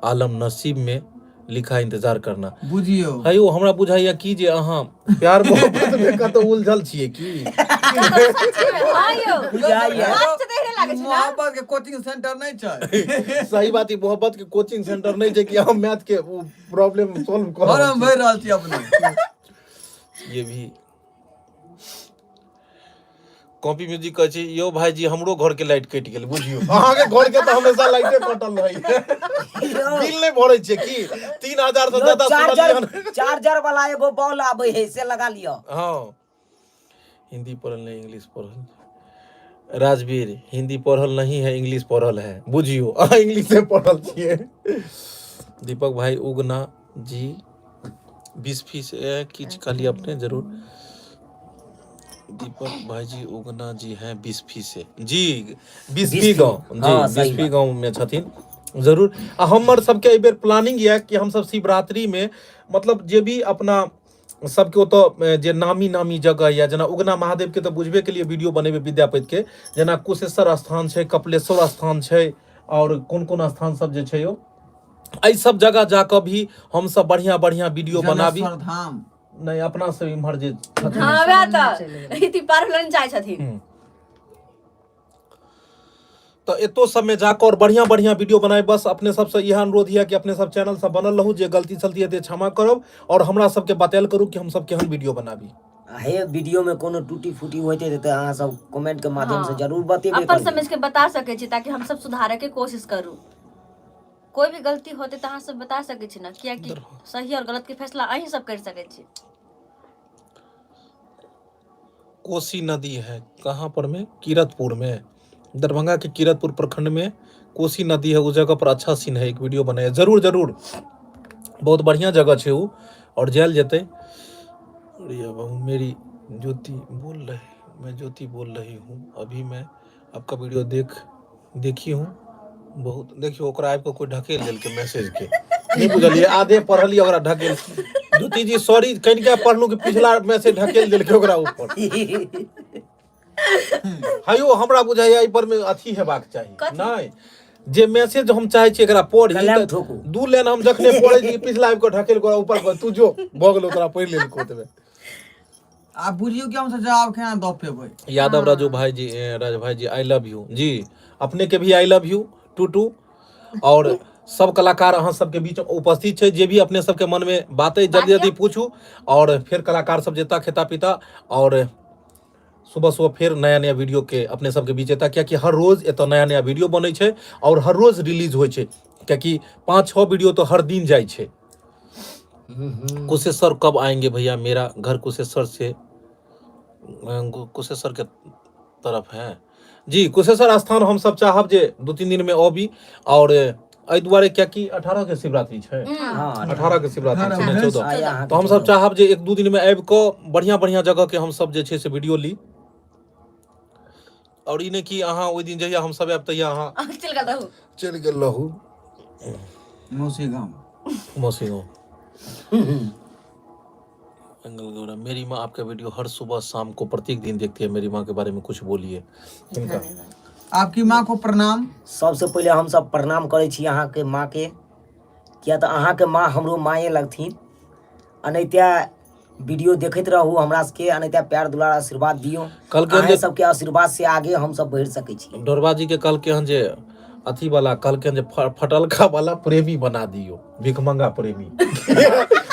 आलम, नसीब में लिखा इंतजार करना। बुझियौ। हे यौ, हमरा बुझाइया की जे अहाँ प्यार मोहब्बत में कतौ उलझल छियै की? हाँ यौ। बुझाइया। बात से देखे लागै छै ना। मोहब्बत के कोचिंग सेंटर नहि छै। सही बात, ई मोहब्बत के कोचिंग सेंटर नहि छै कि हम मैथ के प्रॉब्लम सॉल्व कर फॉर्म भरि रहल छी अपने। ये भी कॉपी म्यूजिक कहै छै यौ भाईजी, हमरो घर के लाइट कटि गेल। बुझियौ, अहाँके घर के तऽ हमेशा लाइटे कटल रहैया। बिल नहि भरै छियै की? 3000 से ज्यादा चार्जर सुनलियै हन। चार्जर वाला एगो बॉल आबै है, से लगा लिअ। हँ, हिंदी पढ़ल नहीं, इंग्लिश पढ़ल। राजवीर, हिंदी पढ़ल नहीं है, इंग्लिश पढ़ल है। बुझियौ, अहाँ इंग्लिशे पढ़ल छियै। दीपक भाई, उगना जी 20 फीस किछु कहलियै अपने जरूर। दीपक भाईजी, उगना जी हैं बिस्फी से जी, बिस्फी बिस्फी, गाँव जी। हाँ, सही बिस्फी बात। गाँव में छथिन जरूर। आ हमर सबके एहि बेर प्लानिंग यऽ कि हमसब शिवरात्रि में मतलब जे भी अपना सबके ओतऽ जे नामी नामी जगह यऽ, जेना उगना महादेव के तऽ बुझबे के लिए वीडियो बनेबै विद्यापति के, जेना कुशेश्वर स्थान छै, कपिलेश्वर स्थान छै, आओर कोन कोन स्थान सब जे छै यौ, एहि सब जगह जाकऽ भी हमसब बढ़िया बढ़िया वीडियो बनाबी। जलेश्वर धाम। नहि, अपना सब इम्हर जे छथिन। हाँ, वएह तऽ इति पार होलन चाहे छथिन। तऽ एतो सबमे जाकऽ और बढ़िया बढ़िया वीडियो बनाए। बस अपने सबसँ इएह अनुरोध यऽ कि अपने सब चैनल सब बनल रहू। जे गलती सलती हेतै क्षमा करब और हमरा सबके बतायल करू कि हमसब केहन वीडियो बनाबी। आ हे, वीडियो में कोनो टूटी फूटी होते तऽ अहाँ सब कमेंट के माध्यम से जरूर बतेबे अपन करबै। समझ के बता सकै छी ताकि हम सब सुधारे के कोशिश करू। कोई भी गलती होते तऽ अहाँ सब बता सकै छी ना, कियाकि सही और गलत के फैसला अहीं सब कर सकै छी। कोसी नदी है कहाँ पर में? कीरतपुर में, दरभंगा के कीरतपुर प्रखंड में कोसी नदी है, उस जगह पर अच्छा सीन है, एक वीडियो बनाया। जरूर जरूर, बहुत बढ़िया जगह छै उ और जायल जेतै। रिया बहू, मेरी ज्योति बोल रही, मैं ज्योति बोल रही हूँ, अभी मैं आपका वीडियो देखी हूँ बहुत। देखियौ, ओकरा आबि कऽ कोइ ढकेल देलकै मैसेज के, नहि बुझलियै, आधे पढ़लियै, ओकरा ढकेल। ज्योति जी, सॉरी, कनिका पढ़लहुँ कि पिछला मैसेज ढकेल देलकै ओकरा ऊपर। हयो, हमरा बुझाइया एहि पर मे अथी हेबाक चाही। कथी? नहि, जे मैसेज हम चाहै छी एकरा पढ़ी कलम तऽ ठोकू। दू लाइन हम जखने पढ़ै छी, पिछला आबि कऽ ढकेल कऽ ऊपर कऽ, तू जो भऽ गेलौ, तोरा पढ़ि लेलको ओतबे। आब बुझियौ कि हमसब जवाब केना दऽ पेबै। यादव राजू भाई जी, राजू भाई जी, I love you जी। अपने के भी I love you to to. और सब कलाकार अहाँ सबके बीच उपस्थित छै। जे भी अपने सबके मन में बात अइ, जल्दी जल्दी पूछू और फेर कलाकार सब जेता खेता पीता और सुबह सुबह फेर नया नया वीडियो के अपने सबके बीच एता, कियाकि हर रोज एतऽ नया नया वीडियो बनै छै और हर रोज रिलीज होइ छै, कियाकि 5-6 वीडियो तऽ हर दिन जाइ छै। कुशेश्वर कब आएंगे भैया? मेरा घर कुशेश्वर से कुशेश्वर के तरफ है जी। कुशेश्वर स्थान हम सब चाहब जे 2-3 दिन में अबी और एहि दुआरे कियाकि 18 के शिवरात्रि छै। हाँ। 18 के शिवरात्रि छै ने, 14। आइ अहाँके तऽ हमसब 14। चाहब जे 1-2 दिन में आबि कऽ बढ़िया बढ़िया जगह के हमसब जे छै से वीडियो ली और ई नहि कि अहाँ ओहि दिन जहिया हमसब आयब तहिया अहाँ चलि गेल रहू। चलि गेल रहू। मौसी गाम। मौसी गाँव। अंगल गौरा, मेरी माँ आपका वीडियो हर सुबह शाम को प्रत्येक दिन देखती है, मेरी माँ के बारे में कुछ बोलिए इनका। आपकी माँ को प्रणाम। सबसे पहिले हमसब प्रणाम करै छी अहाँके माँके, किया तऽ अहाँके माँ हमरो माये लगथिन। एनाहिते वीडियो देखैत रहू हमरा सबके, एनाहिते प्यार दुलार आशीर्वाद दियौ। कहलकै अहाँ जे सबके आशीर्वाद से आगे हमसब बढ़ि सकै छी। ढोरबा जी के कहलकै हन जे अथी वाला, कहलकै हन जे फटलका वाला प्रेमी बना दियौ, भिखमंगा प्रेमी।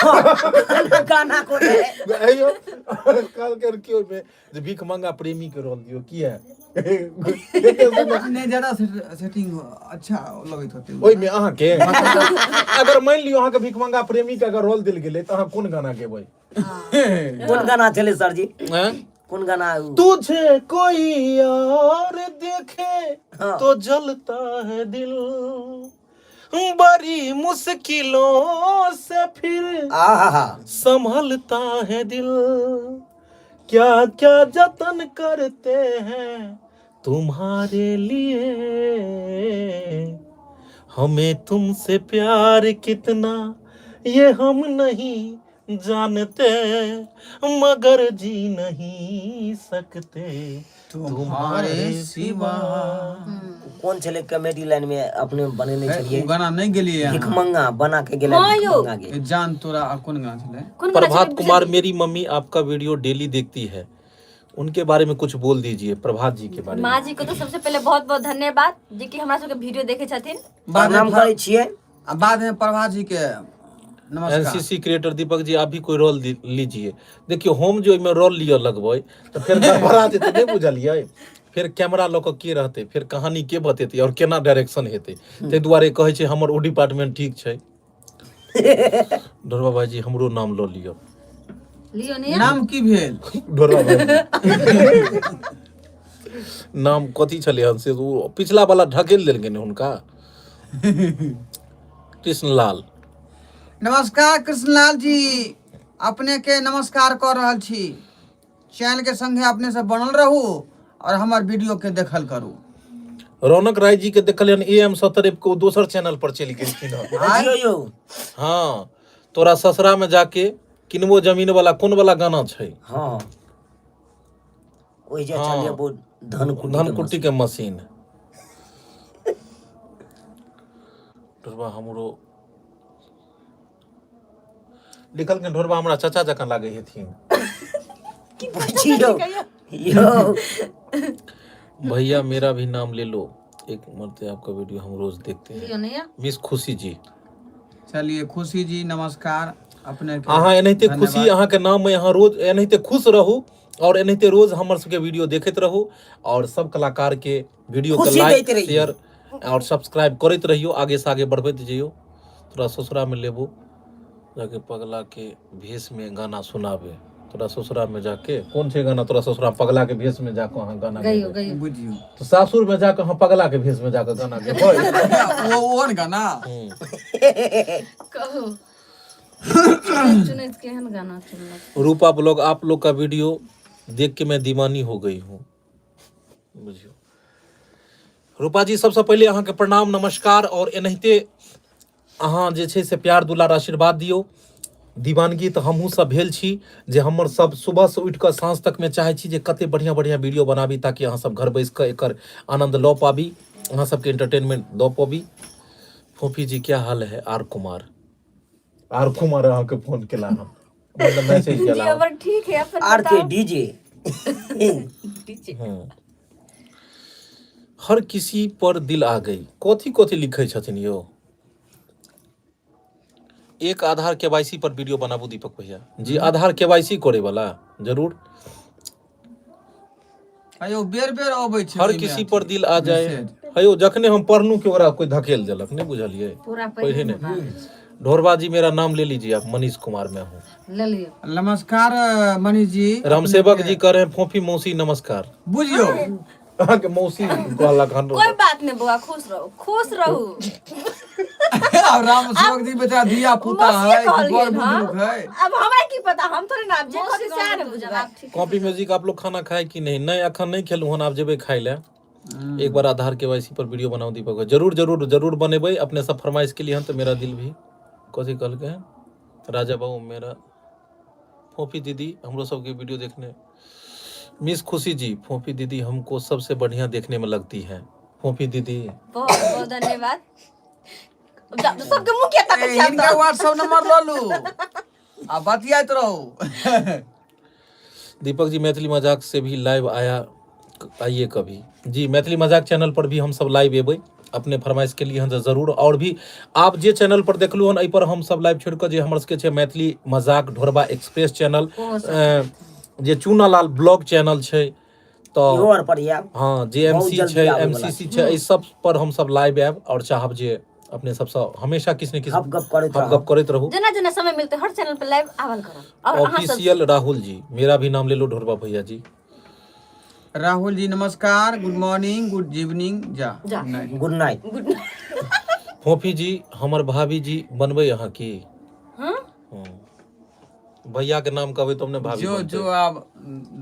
गाना गाना कोन है? अयो, कहलकै हन कि ओहिमे जे भिखमंगा प्रेमी के रोल दियौ, किया? नहि, ज्यादा सेटिंग अच्छा लगैत होतै। ओहिमे अहाँके अगर मानि लियौ अहाँके भिखमंगा प्रेमी के अगर रोल देल गेलै तऽ अहाँ कोन गाना गेबै? कोन गाना छलै सरजी? आँय? कोन गाना उ? तुझे कोई और देखे हाँ। तो जलता है दिल, बड़ी मुश्किलों से फिर आहा संभलता है दिल, क्या क्या जतन करते हैं तुम्हारे लिए, हमें तुमसे प्यार कितना ये हम नहीं जानते मगर जी नहीं सकते तुम्हारे सिवा। कोन छलै कॉमेडी लाइन में अपने बनेने छलियै? ओ गाना नहि गेलियै अहाँ। भिखमंगा बना के गेलै। हाँ यौ। भिखमंगा के ए जान तोरा आ कोन गाना छलै? कोन गाना प्रभात छलै? कुमार, मेरी मम्मी आपका वीडियो डेली देखती है, उनके बारे में कुछ बोल दीजिए, प्रभात जी के बारे में। माँ जी को तो सबसे पहले बहुत बहुत धन्यवाद जे कि हमरा सबके वीडियो देखे छथिन। बाद प्रणाम में करै छियै। आ बाद में प्रभा जी के नमस्कार। एनसीसी क्रिएटर दीपक जी, आप भी कोई रोल लीजिए। देखियौ, हम जे ओहिमे रोल लिअ लगबै तऽ फेर गड़बड़ा जेतै, नहि बुझलियै? फेर कैमरा लऽ कऽ के रहतै, फेर कहानी के बतेतै आओर केना डायरेक्शन हेतै? ताहि दुआरे कहै छै हमर ओ डिपार्टमेंट ठीक छै। ढोरबा भाईजी, हमरो नाम लऽ लिअ। लियो ने। नाम की भेल? ढोरबा भाईजी नाम कथी छलै हन से ओ पिछला वाला ढकेल देलखिन हुनका, कृष्णलाल। नमस्कार कृष्णलाल जी, अपने के नमस्कार कर रहल छी। चैनल के संगे अपने सब बनल रहू और हमर वीडियो के देखल करू। रौनक राय जी के देखलियन ए एम 70 के, ओ दोसर चैनल पर चलि गेलखिन हन। बुझियौ यौ। हँ, तोरा ससुरा में जाके किनबो जमीन वाला कोन वाला गाना छै? हँ, ओहि जे हाँ। छलियै बहुत धन कुटी के। धनकुट्टी के मशीन। ढोरबा हमरो लिखलखिन, ढोरबा हमरा चाचा जकाँ लागै हेथिन। बुझियौ यौ। भैया, मेरा भी नाम ले लो, एक मरते आपका वीडियो हम रोज देखते हैं। लियो ने। मिस खुशी जी। चलिए खुशी जी, नमस्कार अपने के। अहाँ एनाहिते धन्यवाद। खुशी अहाँके नाम में, अहाँ रोज एनाहिते खुश रहू और एनाहिते रोज हमर सबके वीडियो देखैत रहू और सब कलाकार के वीडियो के खुशी लाइक दैत रहियौ। शेयर और सब्सक्राइब करैत रहियौ, आगे से आगे बढ़बैत जइयौ। तोरा ससुरा में लेबो जाके पगला के भेष में गाना सुनाबे। तोरा ससुरा में जाके कोन छै गाना? तोरा ससुरा में पगला के भेष में जाके अहाँ गाना गइयो। गेबै। गइयो। बुझियौ। तऽ सासुर में जाके अहाँ पगला के भेष में जाके गाना गेबै। ओ ओहन गाना। कहू, चुनैत चुनैत केहन गाना चुनलक? रूपा ब्लॉग, आप लोग का वीडियो देख के मैं दीवानी हो गई हूँ। बुझियौ रूपा जी, सबसँ पहिले अहाँके प्रणाम, नमस्कार और एनाहिते अहाँ जे छै से प्यार दुलार आशीर्वाद दियौ। दीवानगी तऽ हमहूँ सब भेल छी जे हमर सब सुबहसँ उठि कऽ साँझ तकमे चाहै छी जे कते बढ़िआँ बढ़िआँ वीडियो बनाबी ताकि अहाँ सब घर बैस कऽ एकर आनन्द लऽ पाबी, अहाँ सबके एंटरटेनमेंट दऽ पाबी। फोफी जी, क्या हाल है? आर कुमार, आर कुमार अहाँके फोन केला हन, मतलब मैसेज जी। केला हन। हमर ठीक है, अपन आर के बताउ। डीजे। डीजे। हर किसी पर दिल आ गई, कथी कथी लिखै छथिन यौ? एक आधार केवाईसी पर वीडियो बनाबू दीपक भैया जी। आधार केवाईसी करे वाला जरूर। अयो, बेर बेर अबै छै हर ओहिमे किसी अथी, पर दिल आ जाए। मैसेज। हयो, जखने हम पढ़लू कि ओकरा कोई धकेल देलक, नहीं बुझलियै? पूरा पढ़े पढ़े नहीं। ढोरबा जी, मेरा नाम ले लीजिए आप, मनीष कुमार मैं हूँ। ले लियो। नमस्कार मनीष जी। रामसेवक जी कह रहे हैं, फोफी मौसी नमस्कार। बुझियौ। अहाँके मौसी कहलक हन। कोई बात नहीं बौआ, खुश रहो, खुश रहू। आब राम सेवक जी बेचारा धिया पुता मौसीए है कि बड़ कहलियन हँ। बुजुर्ग है? अब हमरा की पता, हम थोड़े ना आब जे मौसी कहतै सएह ने कहलक तऽ बुझबै। जवाब ठीक। कॉपी म्यूजिक, आप लोग खाना खाए कि नहीं? नहीं, अखन नहीं खेलू हन, आब जेबै खाइ लए। एक बार आधार केवाईसी पर वीडियो बनाओ दीपक भाई। जरूर जरूर जरूर बनेबै। अपने सब फरमाइश के लिए हन तो मेरा दिल भी कथी कहलकै हन? राजा बाबू मेरा फोफी दीदी हमरो सबके वीडियो देखने। मिस खुशी जी, फोफी दीदी हमको सबसे बढ़िया देखने में लगती है फोफी दीदी। बहुत बहुत धन्यवाद। सबके मुँह के तकै ए, छी आब हिनका तऽ। व्हाट्सएप नंबर लऽ लू आ बतियाइत रहू। दीपक जी, मैथिली मजाक से भी लाइव आया आइए कभी जी। मैथिली मजाक चैनल पर भी हम सब लाइव एबै अपने फरमाइश के लिए हम जरूर। और भी आप जे चैनल पर देखलू हन, एहि पर हम सब लाइव छोड़ कऽ जे हमर सबके छै मैथिली मजाक, ढोरबा एक्सप्रेस चैनल, जे चूनालाल ब्लॉग चैनल छै तऽ इहो आर पर आयब। हँ, जे एम बहुत सी जल्दी छै, आबै एम वला सी सी छै, एहि सब पर हम सब लाइव आयब और चाहब जे अपने सबसँ हमेशा किछु ने किछु हप गप करैत हप रहब। गप करैत रहू। जेना जेना समय मिलतै हर चैनल पर लाइव आवल करब और अहाँ सब। ऑफिशियल राहुल जी, मेरा भी नाम ले लो ढोरबा भैया जी। राहुल जी नमस्कार, गुड मॉर्निंग, गुड इवनिंग, जा। जा। Good night. Good night. Good. फोफी जी, हमर भाभी जी बनबै अहाँ की? हाँ। हँ। भैया के नाम कहबै तब ने भाभी जो बनतै। जो आब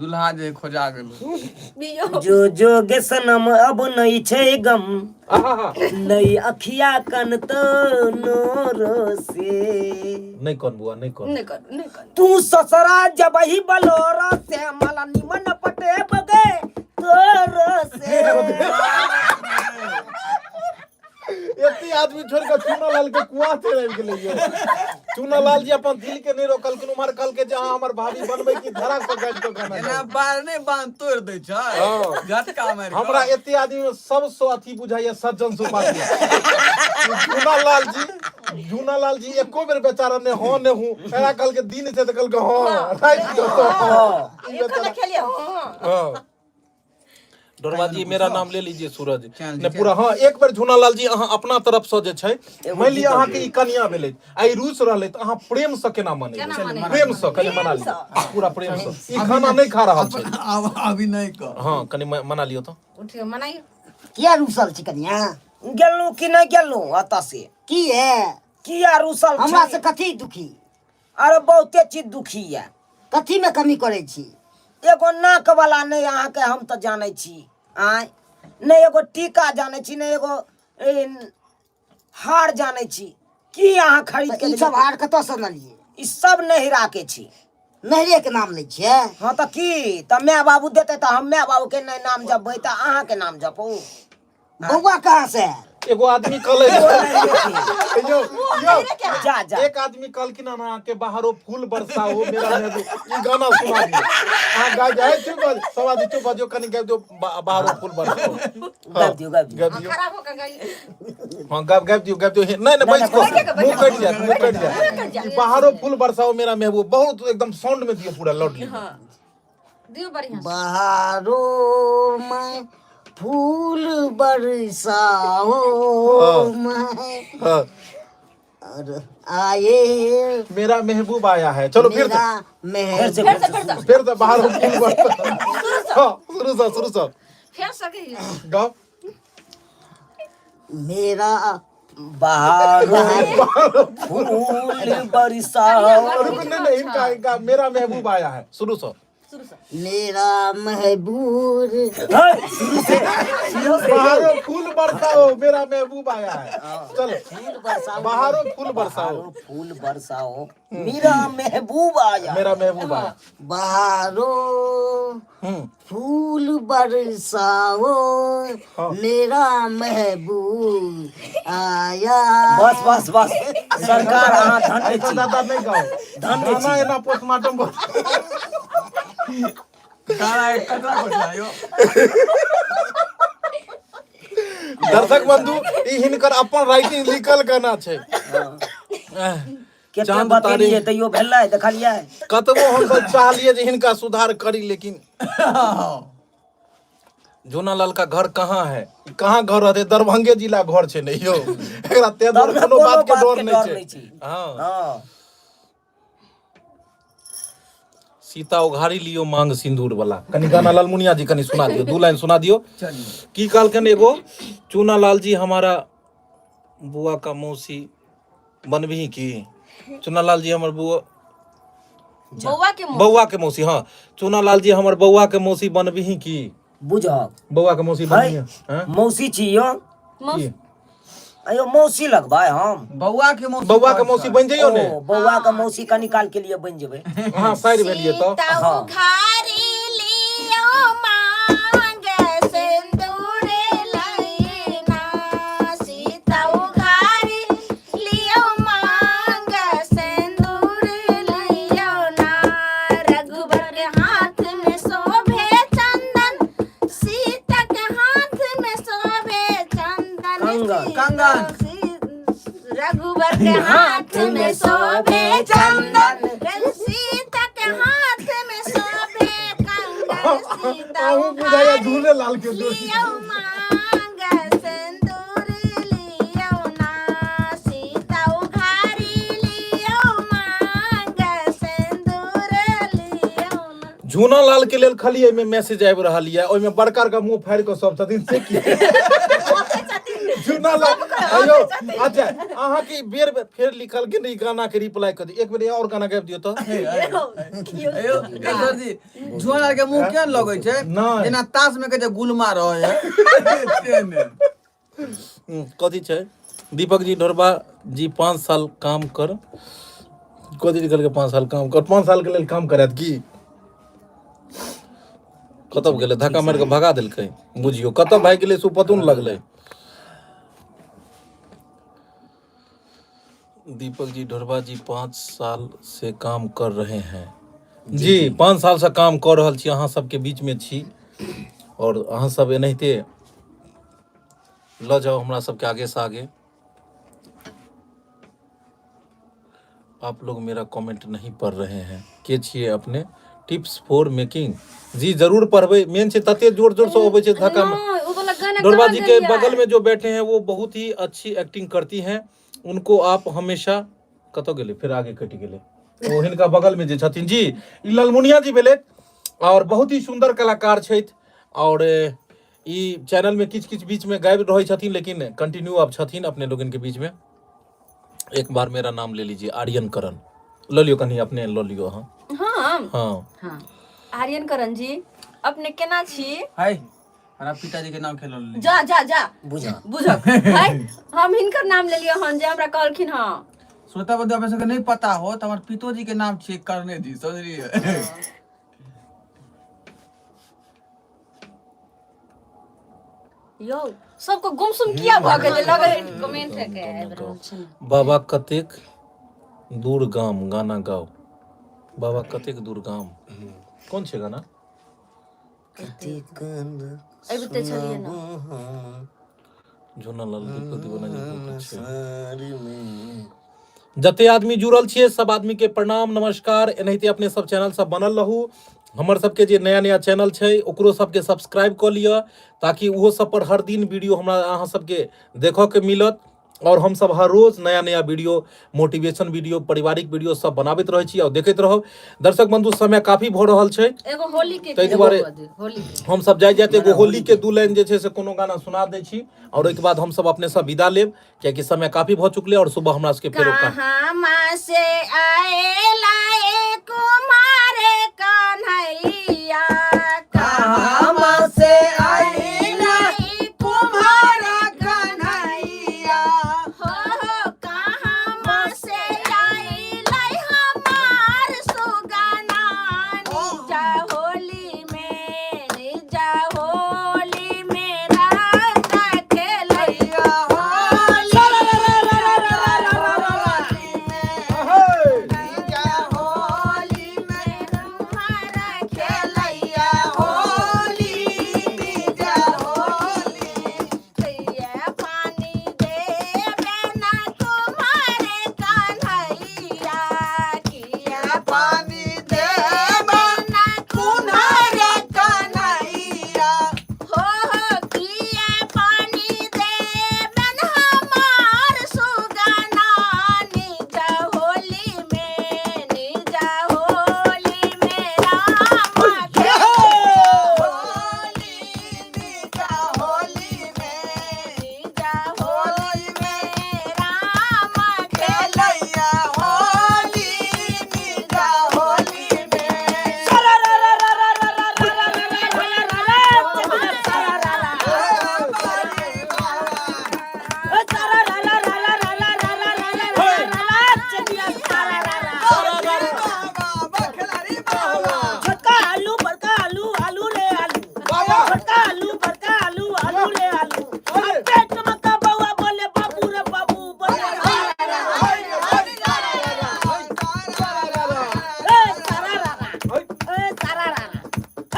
दुल्हा जे खोजा गेलो दियौ जो जोगे सनम अब नहीं छै गम आहा नहीं अखिया कन तो नोरो से नहि कन बुआ नहि कन नहि करू नहि करू तू ससरा जबही बलोरा से मला निमन पटे बगे तोरो से एते आदमी छोड़ के चूनालाल के कुआ से आबि गेलै यौ चूनालाल जी अपन दिल के नहि रोकलखिन उम्हर कहलकै जे अहाँ हमर भाभी बनबै की धड़ाक से गाबि के गाना एना गाउ। बार नहि बांध तोड़ि दै छै हँ। झटका मारि कऽ। हमरा एते आदमी में सबसँ अथी बुझाइया सज्जन सुपासी चूनालाल जी चूनालाल जी एको बेर बेचारा ने हाँ ने हूँ एना कहलकै दिन छै तऽ कहलकै हाँ राति छै तऽ हाँ। ई एखन बेचारा खेलियै हँ हाँ डोरबा जी मेरा नाम ले लीजिए सूरज चैनल ने पूरा हाँ एक बेर झूनालाल जी अहाँ अपना तरफ से जे छै मान लिअ अहाँके ई कनिया भेलै आ ई रूस रहलै तऽ अहाँ प्रेम से केना मनेबै केना मनेबै? प्रेम से कनि मना लिअ पूरा प्रेम से ई खाना नहि खा रहल छै आब अभी नहि कह हाँ कनि मना लिअ तऽ उठियो मनाइयो किया रूसल छी कनिया गेलहुँ कि नहि गेलहुँ एतऽ से की है किया रूसल हमरा छी? से कथी दुखी अरे बहुते चीज दुखी यऽ कथी में कमी करै छी एगो नाक वाला नहि अहाँके हम तऽ जानै छी आँय नहि एगो टीका जानै छी नहि एगो ए, हार जानै छी की अहाँ खरीद तऽ के ई सब देलियै? हार कतऽ से अनलियै ई सब नहिरा के छी नैहरे के नाम लै छियै हँ तऽ की तऽ माय बाबू देतै तऽ हम माय बाबू के नहि नाम जपबै तऽ अहाँके नाम जपू बौआ कहाँ से आयल एगो आदमी कहलै यौ यौ जा जा एक आदमी कहलखिन हन अहाँके बाहरो फूल बरसाओ मेरा महबूब ई गाना सुना दियौ अहाँ गाबि दियौ चुप भऽ जाउ, सब आदमी चुप भऽ जाउ कनि गाबि दियौ बाहरो फूल बरसाओ गाबि दियौ गाबि दियौ गाबि दियौ खड़ा होकर गाइए हाँ गाबि गाबि दियौ गाबि दियौ नहि नहि बैस कऽ मुँह कटि जायत मुँह कटि जायत ई बाहरो फूल बरसाओ मेरा महबूब बहुत एकदम साउंड में दियौ पूरा लाउडली दियो बढ़िया से। बहारो में फूल बरसाओ मैं हाँ और आए मेरा महबूब आया है चलो फिर से मेरा फिर से महबूब फिर से बाहर फूल बरसाओ हाँ शुरू से शुरू से फेर से कहियो गाओ मेरा बहारो फूल बरसाओ रुको नहीं नहीं इनका इनका मेरा महबूब आया है शुरू से मेरा महबूब है, शुरू से शुरू से बाहरो फूल बरसाओ मेरा महबूब आया है चलो फूल बरसाओ बाहरो फूल बरसाओ बहारो फूल बरसाओ मेरा महबूब आया मेरा महबूब आया बहारो हम्म फूल बरसाओ मेरा महबूब आया बस बस बस सरकार अहाँ धन्य ऐसा छी दादा नहीं गाओ धन्य गाना छी एना पोस्टमार्टम गाना एक कचरा घोटला यो दर्शक बंधु ई हिनकर अपन राइटिंग लिखल गाना छै कते चांद बतेलियै तारे तैयो भेलै देखलियै कतबो हमसब चाहलियै जे हिनका सुधार करी लेकिन जूना लाल का घर कहाँ है कहाँ घर रहते दरभंगे जिला घर छै ने यौ एकरा ते तब दुआरे ने कोनो कोनो बात के बात डर के नहि डर छै नहि छै हँ हँ सीता उघारी लियो मांग सिंदूर वाला कनि गाना लालमुनिया जी कनि सुना दियो दू लाइन सुना दियो चलिए की कहलखिन एगो चूना लाल जी हमारा बुआ का मौसी बनबही की चूना लाल जी हमर बुआ बौआ के मुँह बौआ के मौसी हाँ चूना लाल जी हमर बौआ के मौसी बनबही की बुझहक बौआ के मौसी है बनबही हाँ मौसी छी यौ मौसी अयो मौसी लगबै हम बौआ के मौसी बौआ के मौसी बनि जइयौ ने ओ बौआ के मौसी कनी काल के लिए बनि जेबै अहाँ साइड भेलियै तऽ सीता हाँ। उघारी लियो मांग सिंदूर लैना सीता उघारी लियो मांग सिंदूर लियो ना रघुबर के हाथ में शोभे चंदन सीता के हाथ में शोभे चंदन कंगन। कंगन। रघुबर के हाथ में शोभे चंदन सीता के हाथ में शोभे कंगन सीता अहूँ बुझाइया झूले लाल के दोस्त लियो मांग सिंदूर लियो ना सीता उघारी लियो मांग सिंदूर लियो ना झूना लाल के लेल खाली एहिमे मैसेज आबि रहल यऽ ओहिमे बड़का बड़का मुंह फाड़ि कऽ सब छथिन से की झूना चुना लाल अयो अच्छा अहाँके बेर बेर फेर लिखल के ई गाना के रिप्लाई कर दियौ एक बेर और गाना गाबि दियौ तऽ अयो ए सर जी झुआ के मुंह केहन लगै छै नहि। जेना ताश में के जे गुलमा रहै है तेहने। कथी छै दीपक जी ढोरबा जी 5 साल काम कर कथी लिखल के 5 साल काम कर 5 साल के लेल काम करत की कतऽ गेलै धक्का मारि कऽ भगा देलकै बुझियौ कतऽ भागि गेलै से पतो नहि लगलै दीपक जी ढोरबा जी 5 साल से काम कर रहे हैं जी 5 साल से काम कऽ रहल छी अहाँ सबके बीच में छी और अहाँ सब एनाहिते लऽ जाउ हमरा सबके आगे से आगे आप लोग मेरा कमेंट नहीं पढ़ रहे हैं के छियै अपने टिप्स फॉर मेकिंग जी जरूर पढ़बै मेन छै तते जोर जोर से अबै छै धक्का में नहि, ओ वाला गाना डोरबा कहाँ जी के गेलियै? बगल में जो बैठे हैं वो बहुत ही अच्छी एक्टिंग करती हैं उनको आप हमेशा कतऽ गेलै फेर आगे कटि गेलै ओ हिनका बगल में जे छथिन जी ई ललमुनिया जी भेलै और बहुत ही सुंदर कलाकार छथि और ई चैनल में किछु किछु बीच में गाबि रहै छथिन लेकिन कंटिन्यू आब छथिन अपने लोगन के बीच में एक बार मेरा नाम ले लीजिए आर्यन करण लऽ लियौ कनि अपने लऽ लियौ अहाँ हम हाँ हाँ आर्यन करण जी अपने केना छी हाय हमरा पिताजी के नाम खेलल ली जा जा जा बुझ बुझक हाय हम हिनकर नाम लेलियै हन जे हमरा कहलखिन हँ श्रोता बंधु अपने सबके नहीं पता हो तो हमारे पितोजी के नाम छियै करने जी समझलिए यौ सबको गुमसुम किया भऽ गेलै लगै कमेंट है के आबि रहल छै ने। बाबा कतेक दूर गाम गाना गाओ बाबा कतेक दूर गाम कोन छै गाना अबिते छलियै ने झूना लाल दीपक दीवाना जी बहुत अच्छे जते आदमी जुड़ल छियै सब आदमी के प्रणाम नमस्कार एनाहिते अपने सब चैनल सब बनल रहू हमर सबके जे नया नया चैनल छै ओकरो सबके सब्सक्राइब कऽ लिअ ताकि ओहो सब पर हर दिन वीडियो हमरा अहाँ सबके देखऽ के मिलत और हम सब हर रोज नया नया वीडियो मोटिवेशन वीडियो पारिवारिक वीडियो सब बनाबैत रहै छी और देखैत रहब दर्शक बंधु समय काफी भऽ रहल छै एगो होली के ताहि दुआरे होली के हम सब जाइत जाइत एगो होली के दू लाइन जे छै से कोनो गाना सुना दै छी और ओहिके बाद हम सब अपने सब विदा लेब कियाकि समय काफी भऽ चुकलै और सुबह हमरा सबके फेरो काम कहाँ से आए लाए कुमारे कन्हैया कहाँ से आइला कहाँ कुम्हारा कन्हैया हो हो कहाँ से आई लाई हमार सुगना निजा होली में निजा होली में रंग खेलैया होली में तुम्हारा खेलैया होली निजा होली ये पानी देवे ना तुम्हारे कन्हैया किया पानी देवा ना कुम्हारा कन्हैया हो हो किया पानी देवन हमार सुगना निजा होली में निजा होली में राम होली निजा होली में निजा होली में राम खेलैया होली निजा होली में छोटका आलू बड़का आलू आलू रे आलू छोटका आलू बड़का आलू आलू रे आलू पेट में का बउआ बोले बाबू रे बाबू बोले ए सारा रा रा ए सारा रा रा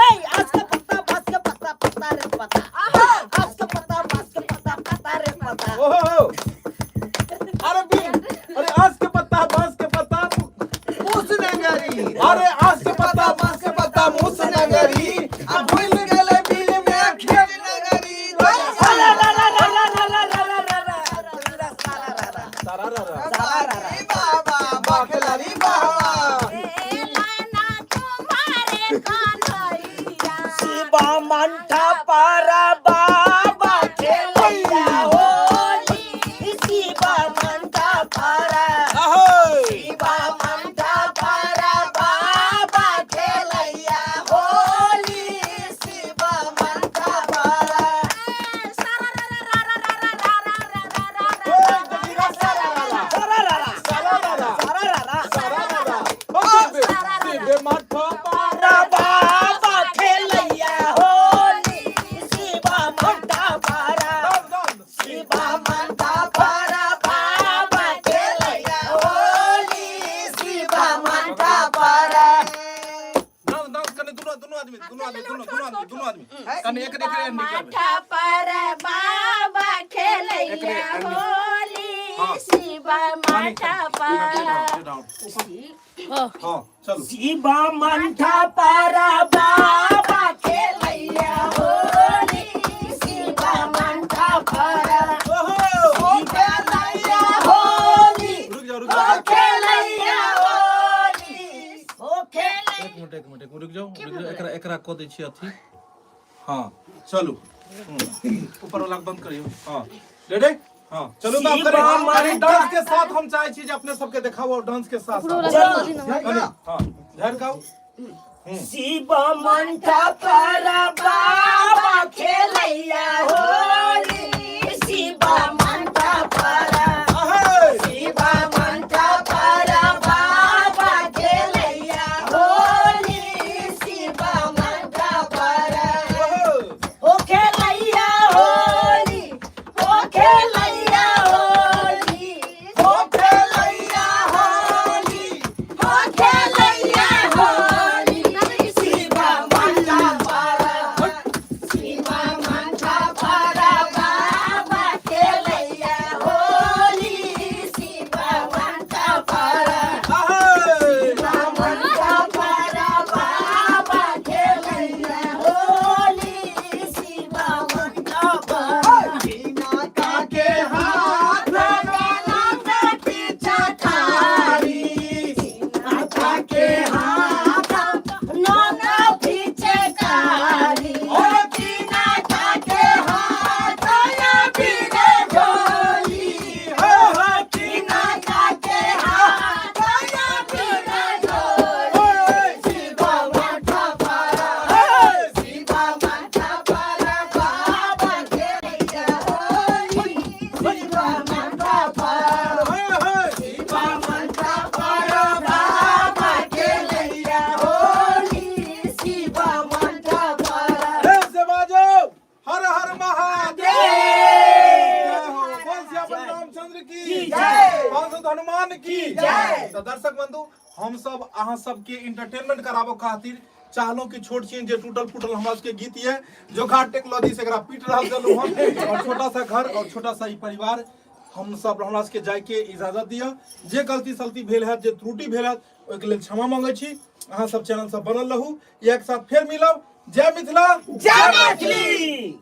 ए आज का पत्ता बास के पत्ता पत्ता रे पत्ता आज का पत्ता बास के पत्ता पत्ता रे पत्ता ओहो अरे बिन अरे आस के पत्ता बांस के पत्ता मुस नगरी अरे आस के पत्ता बांस के पत्ता मुस नगरी आ भूल गेले बिल में खेल नगरी रा रा रा रा रा रा रा रा रा रा रा सारा रा रा सारा रा रा सारा रा रा बाबा बखलारी बाबा ना तुम्हारे कन्हैया शिवा मंठा पारा बाबा खेलैया होली कनी दुनू दुनू आदमी दुनू आदमी दुनू दुनू आदमी दुनू आदमी कनी एक एक एंडिंग करबै माथा पर बाबा खेलैया एकरे ending। Holi हाँ। शिवा माथा पर हाँ चलू शिवा मंठा पर बाबा खेलैया होली शिवा मंठा पर ओहो ओ खेलैया होली रुक जाओ रुक ओ जाओ खेलैया होली ओ खेलैया एक मिनट एक मिनट एक मिनट रुक जाओ रुक जाओ एकरा एकरा कऽ दै छी अथी हाँ चलू ऊपर वाला के बंद करियो हाँ रेडी हाँ चलू तो आप शिवा करी मंठा- करी डांस के साथ हम चाहे छी जे अपने सबके देखाओ और डांस के साथ साथ जरूर। कनी, हाँ झरकाओ शिव मंठा पर बाबा खेलैया होली शिव मंठा पर अहे शिव मंठा पर बाबा खेलैया होली शिव मंठा पर ओहो ओ खेलैया होली ओ खेलैया होली ओ खेलैया होली ओ खेलैया होली शिवा मंठा पर शिवा मंठा पर बाबा खेलैया होली शिवा मंठा पर अहे शिवा मंठा पर बाबा खेलैया होली शिवा मंठा पर के हाथ हे से बाजो हर हर महादेव जय हो बोल सियावर रामचंद्र की जय पांच हनुमान की जय तो दर्शक बंधु हम सब अहाँ सबके इंटरटेनमेंट कराबो खातिर चाहलो कि छोट छिन जे टूटल फूटल हमरा सबके गीत ये जोगाड़ टेक्नोलॉजी से एकरा पीट रहल चलू हम और छोटा सा घर और छोटा सा ई परिवार हम सब हमरा सबके जाय के इजाजत दिअ जे गलती सलती भेल हैत जे त्रुटि भेल हैत ओहिके लेल क्षमा मांगै छी अहाँ सब चैनल सब बनल रहू एक साथ फेर मिलब जय मिथिला जय मैथिली।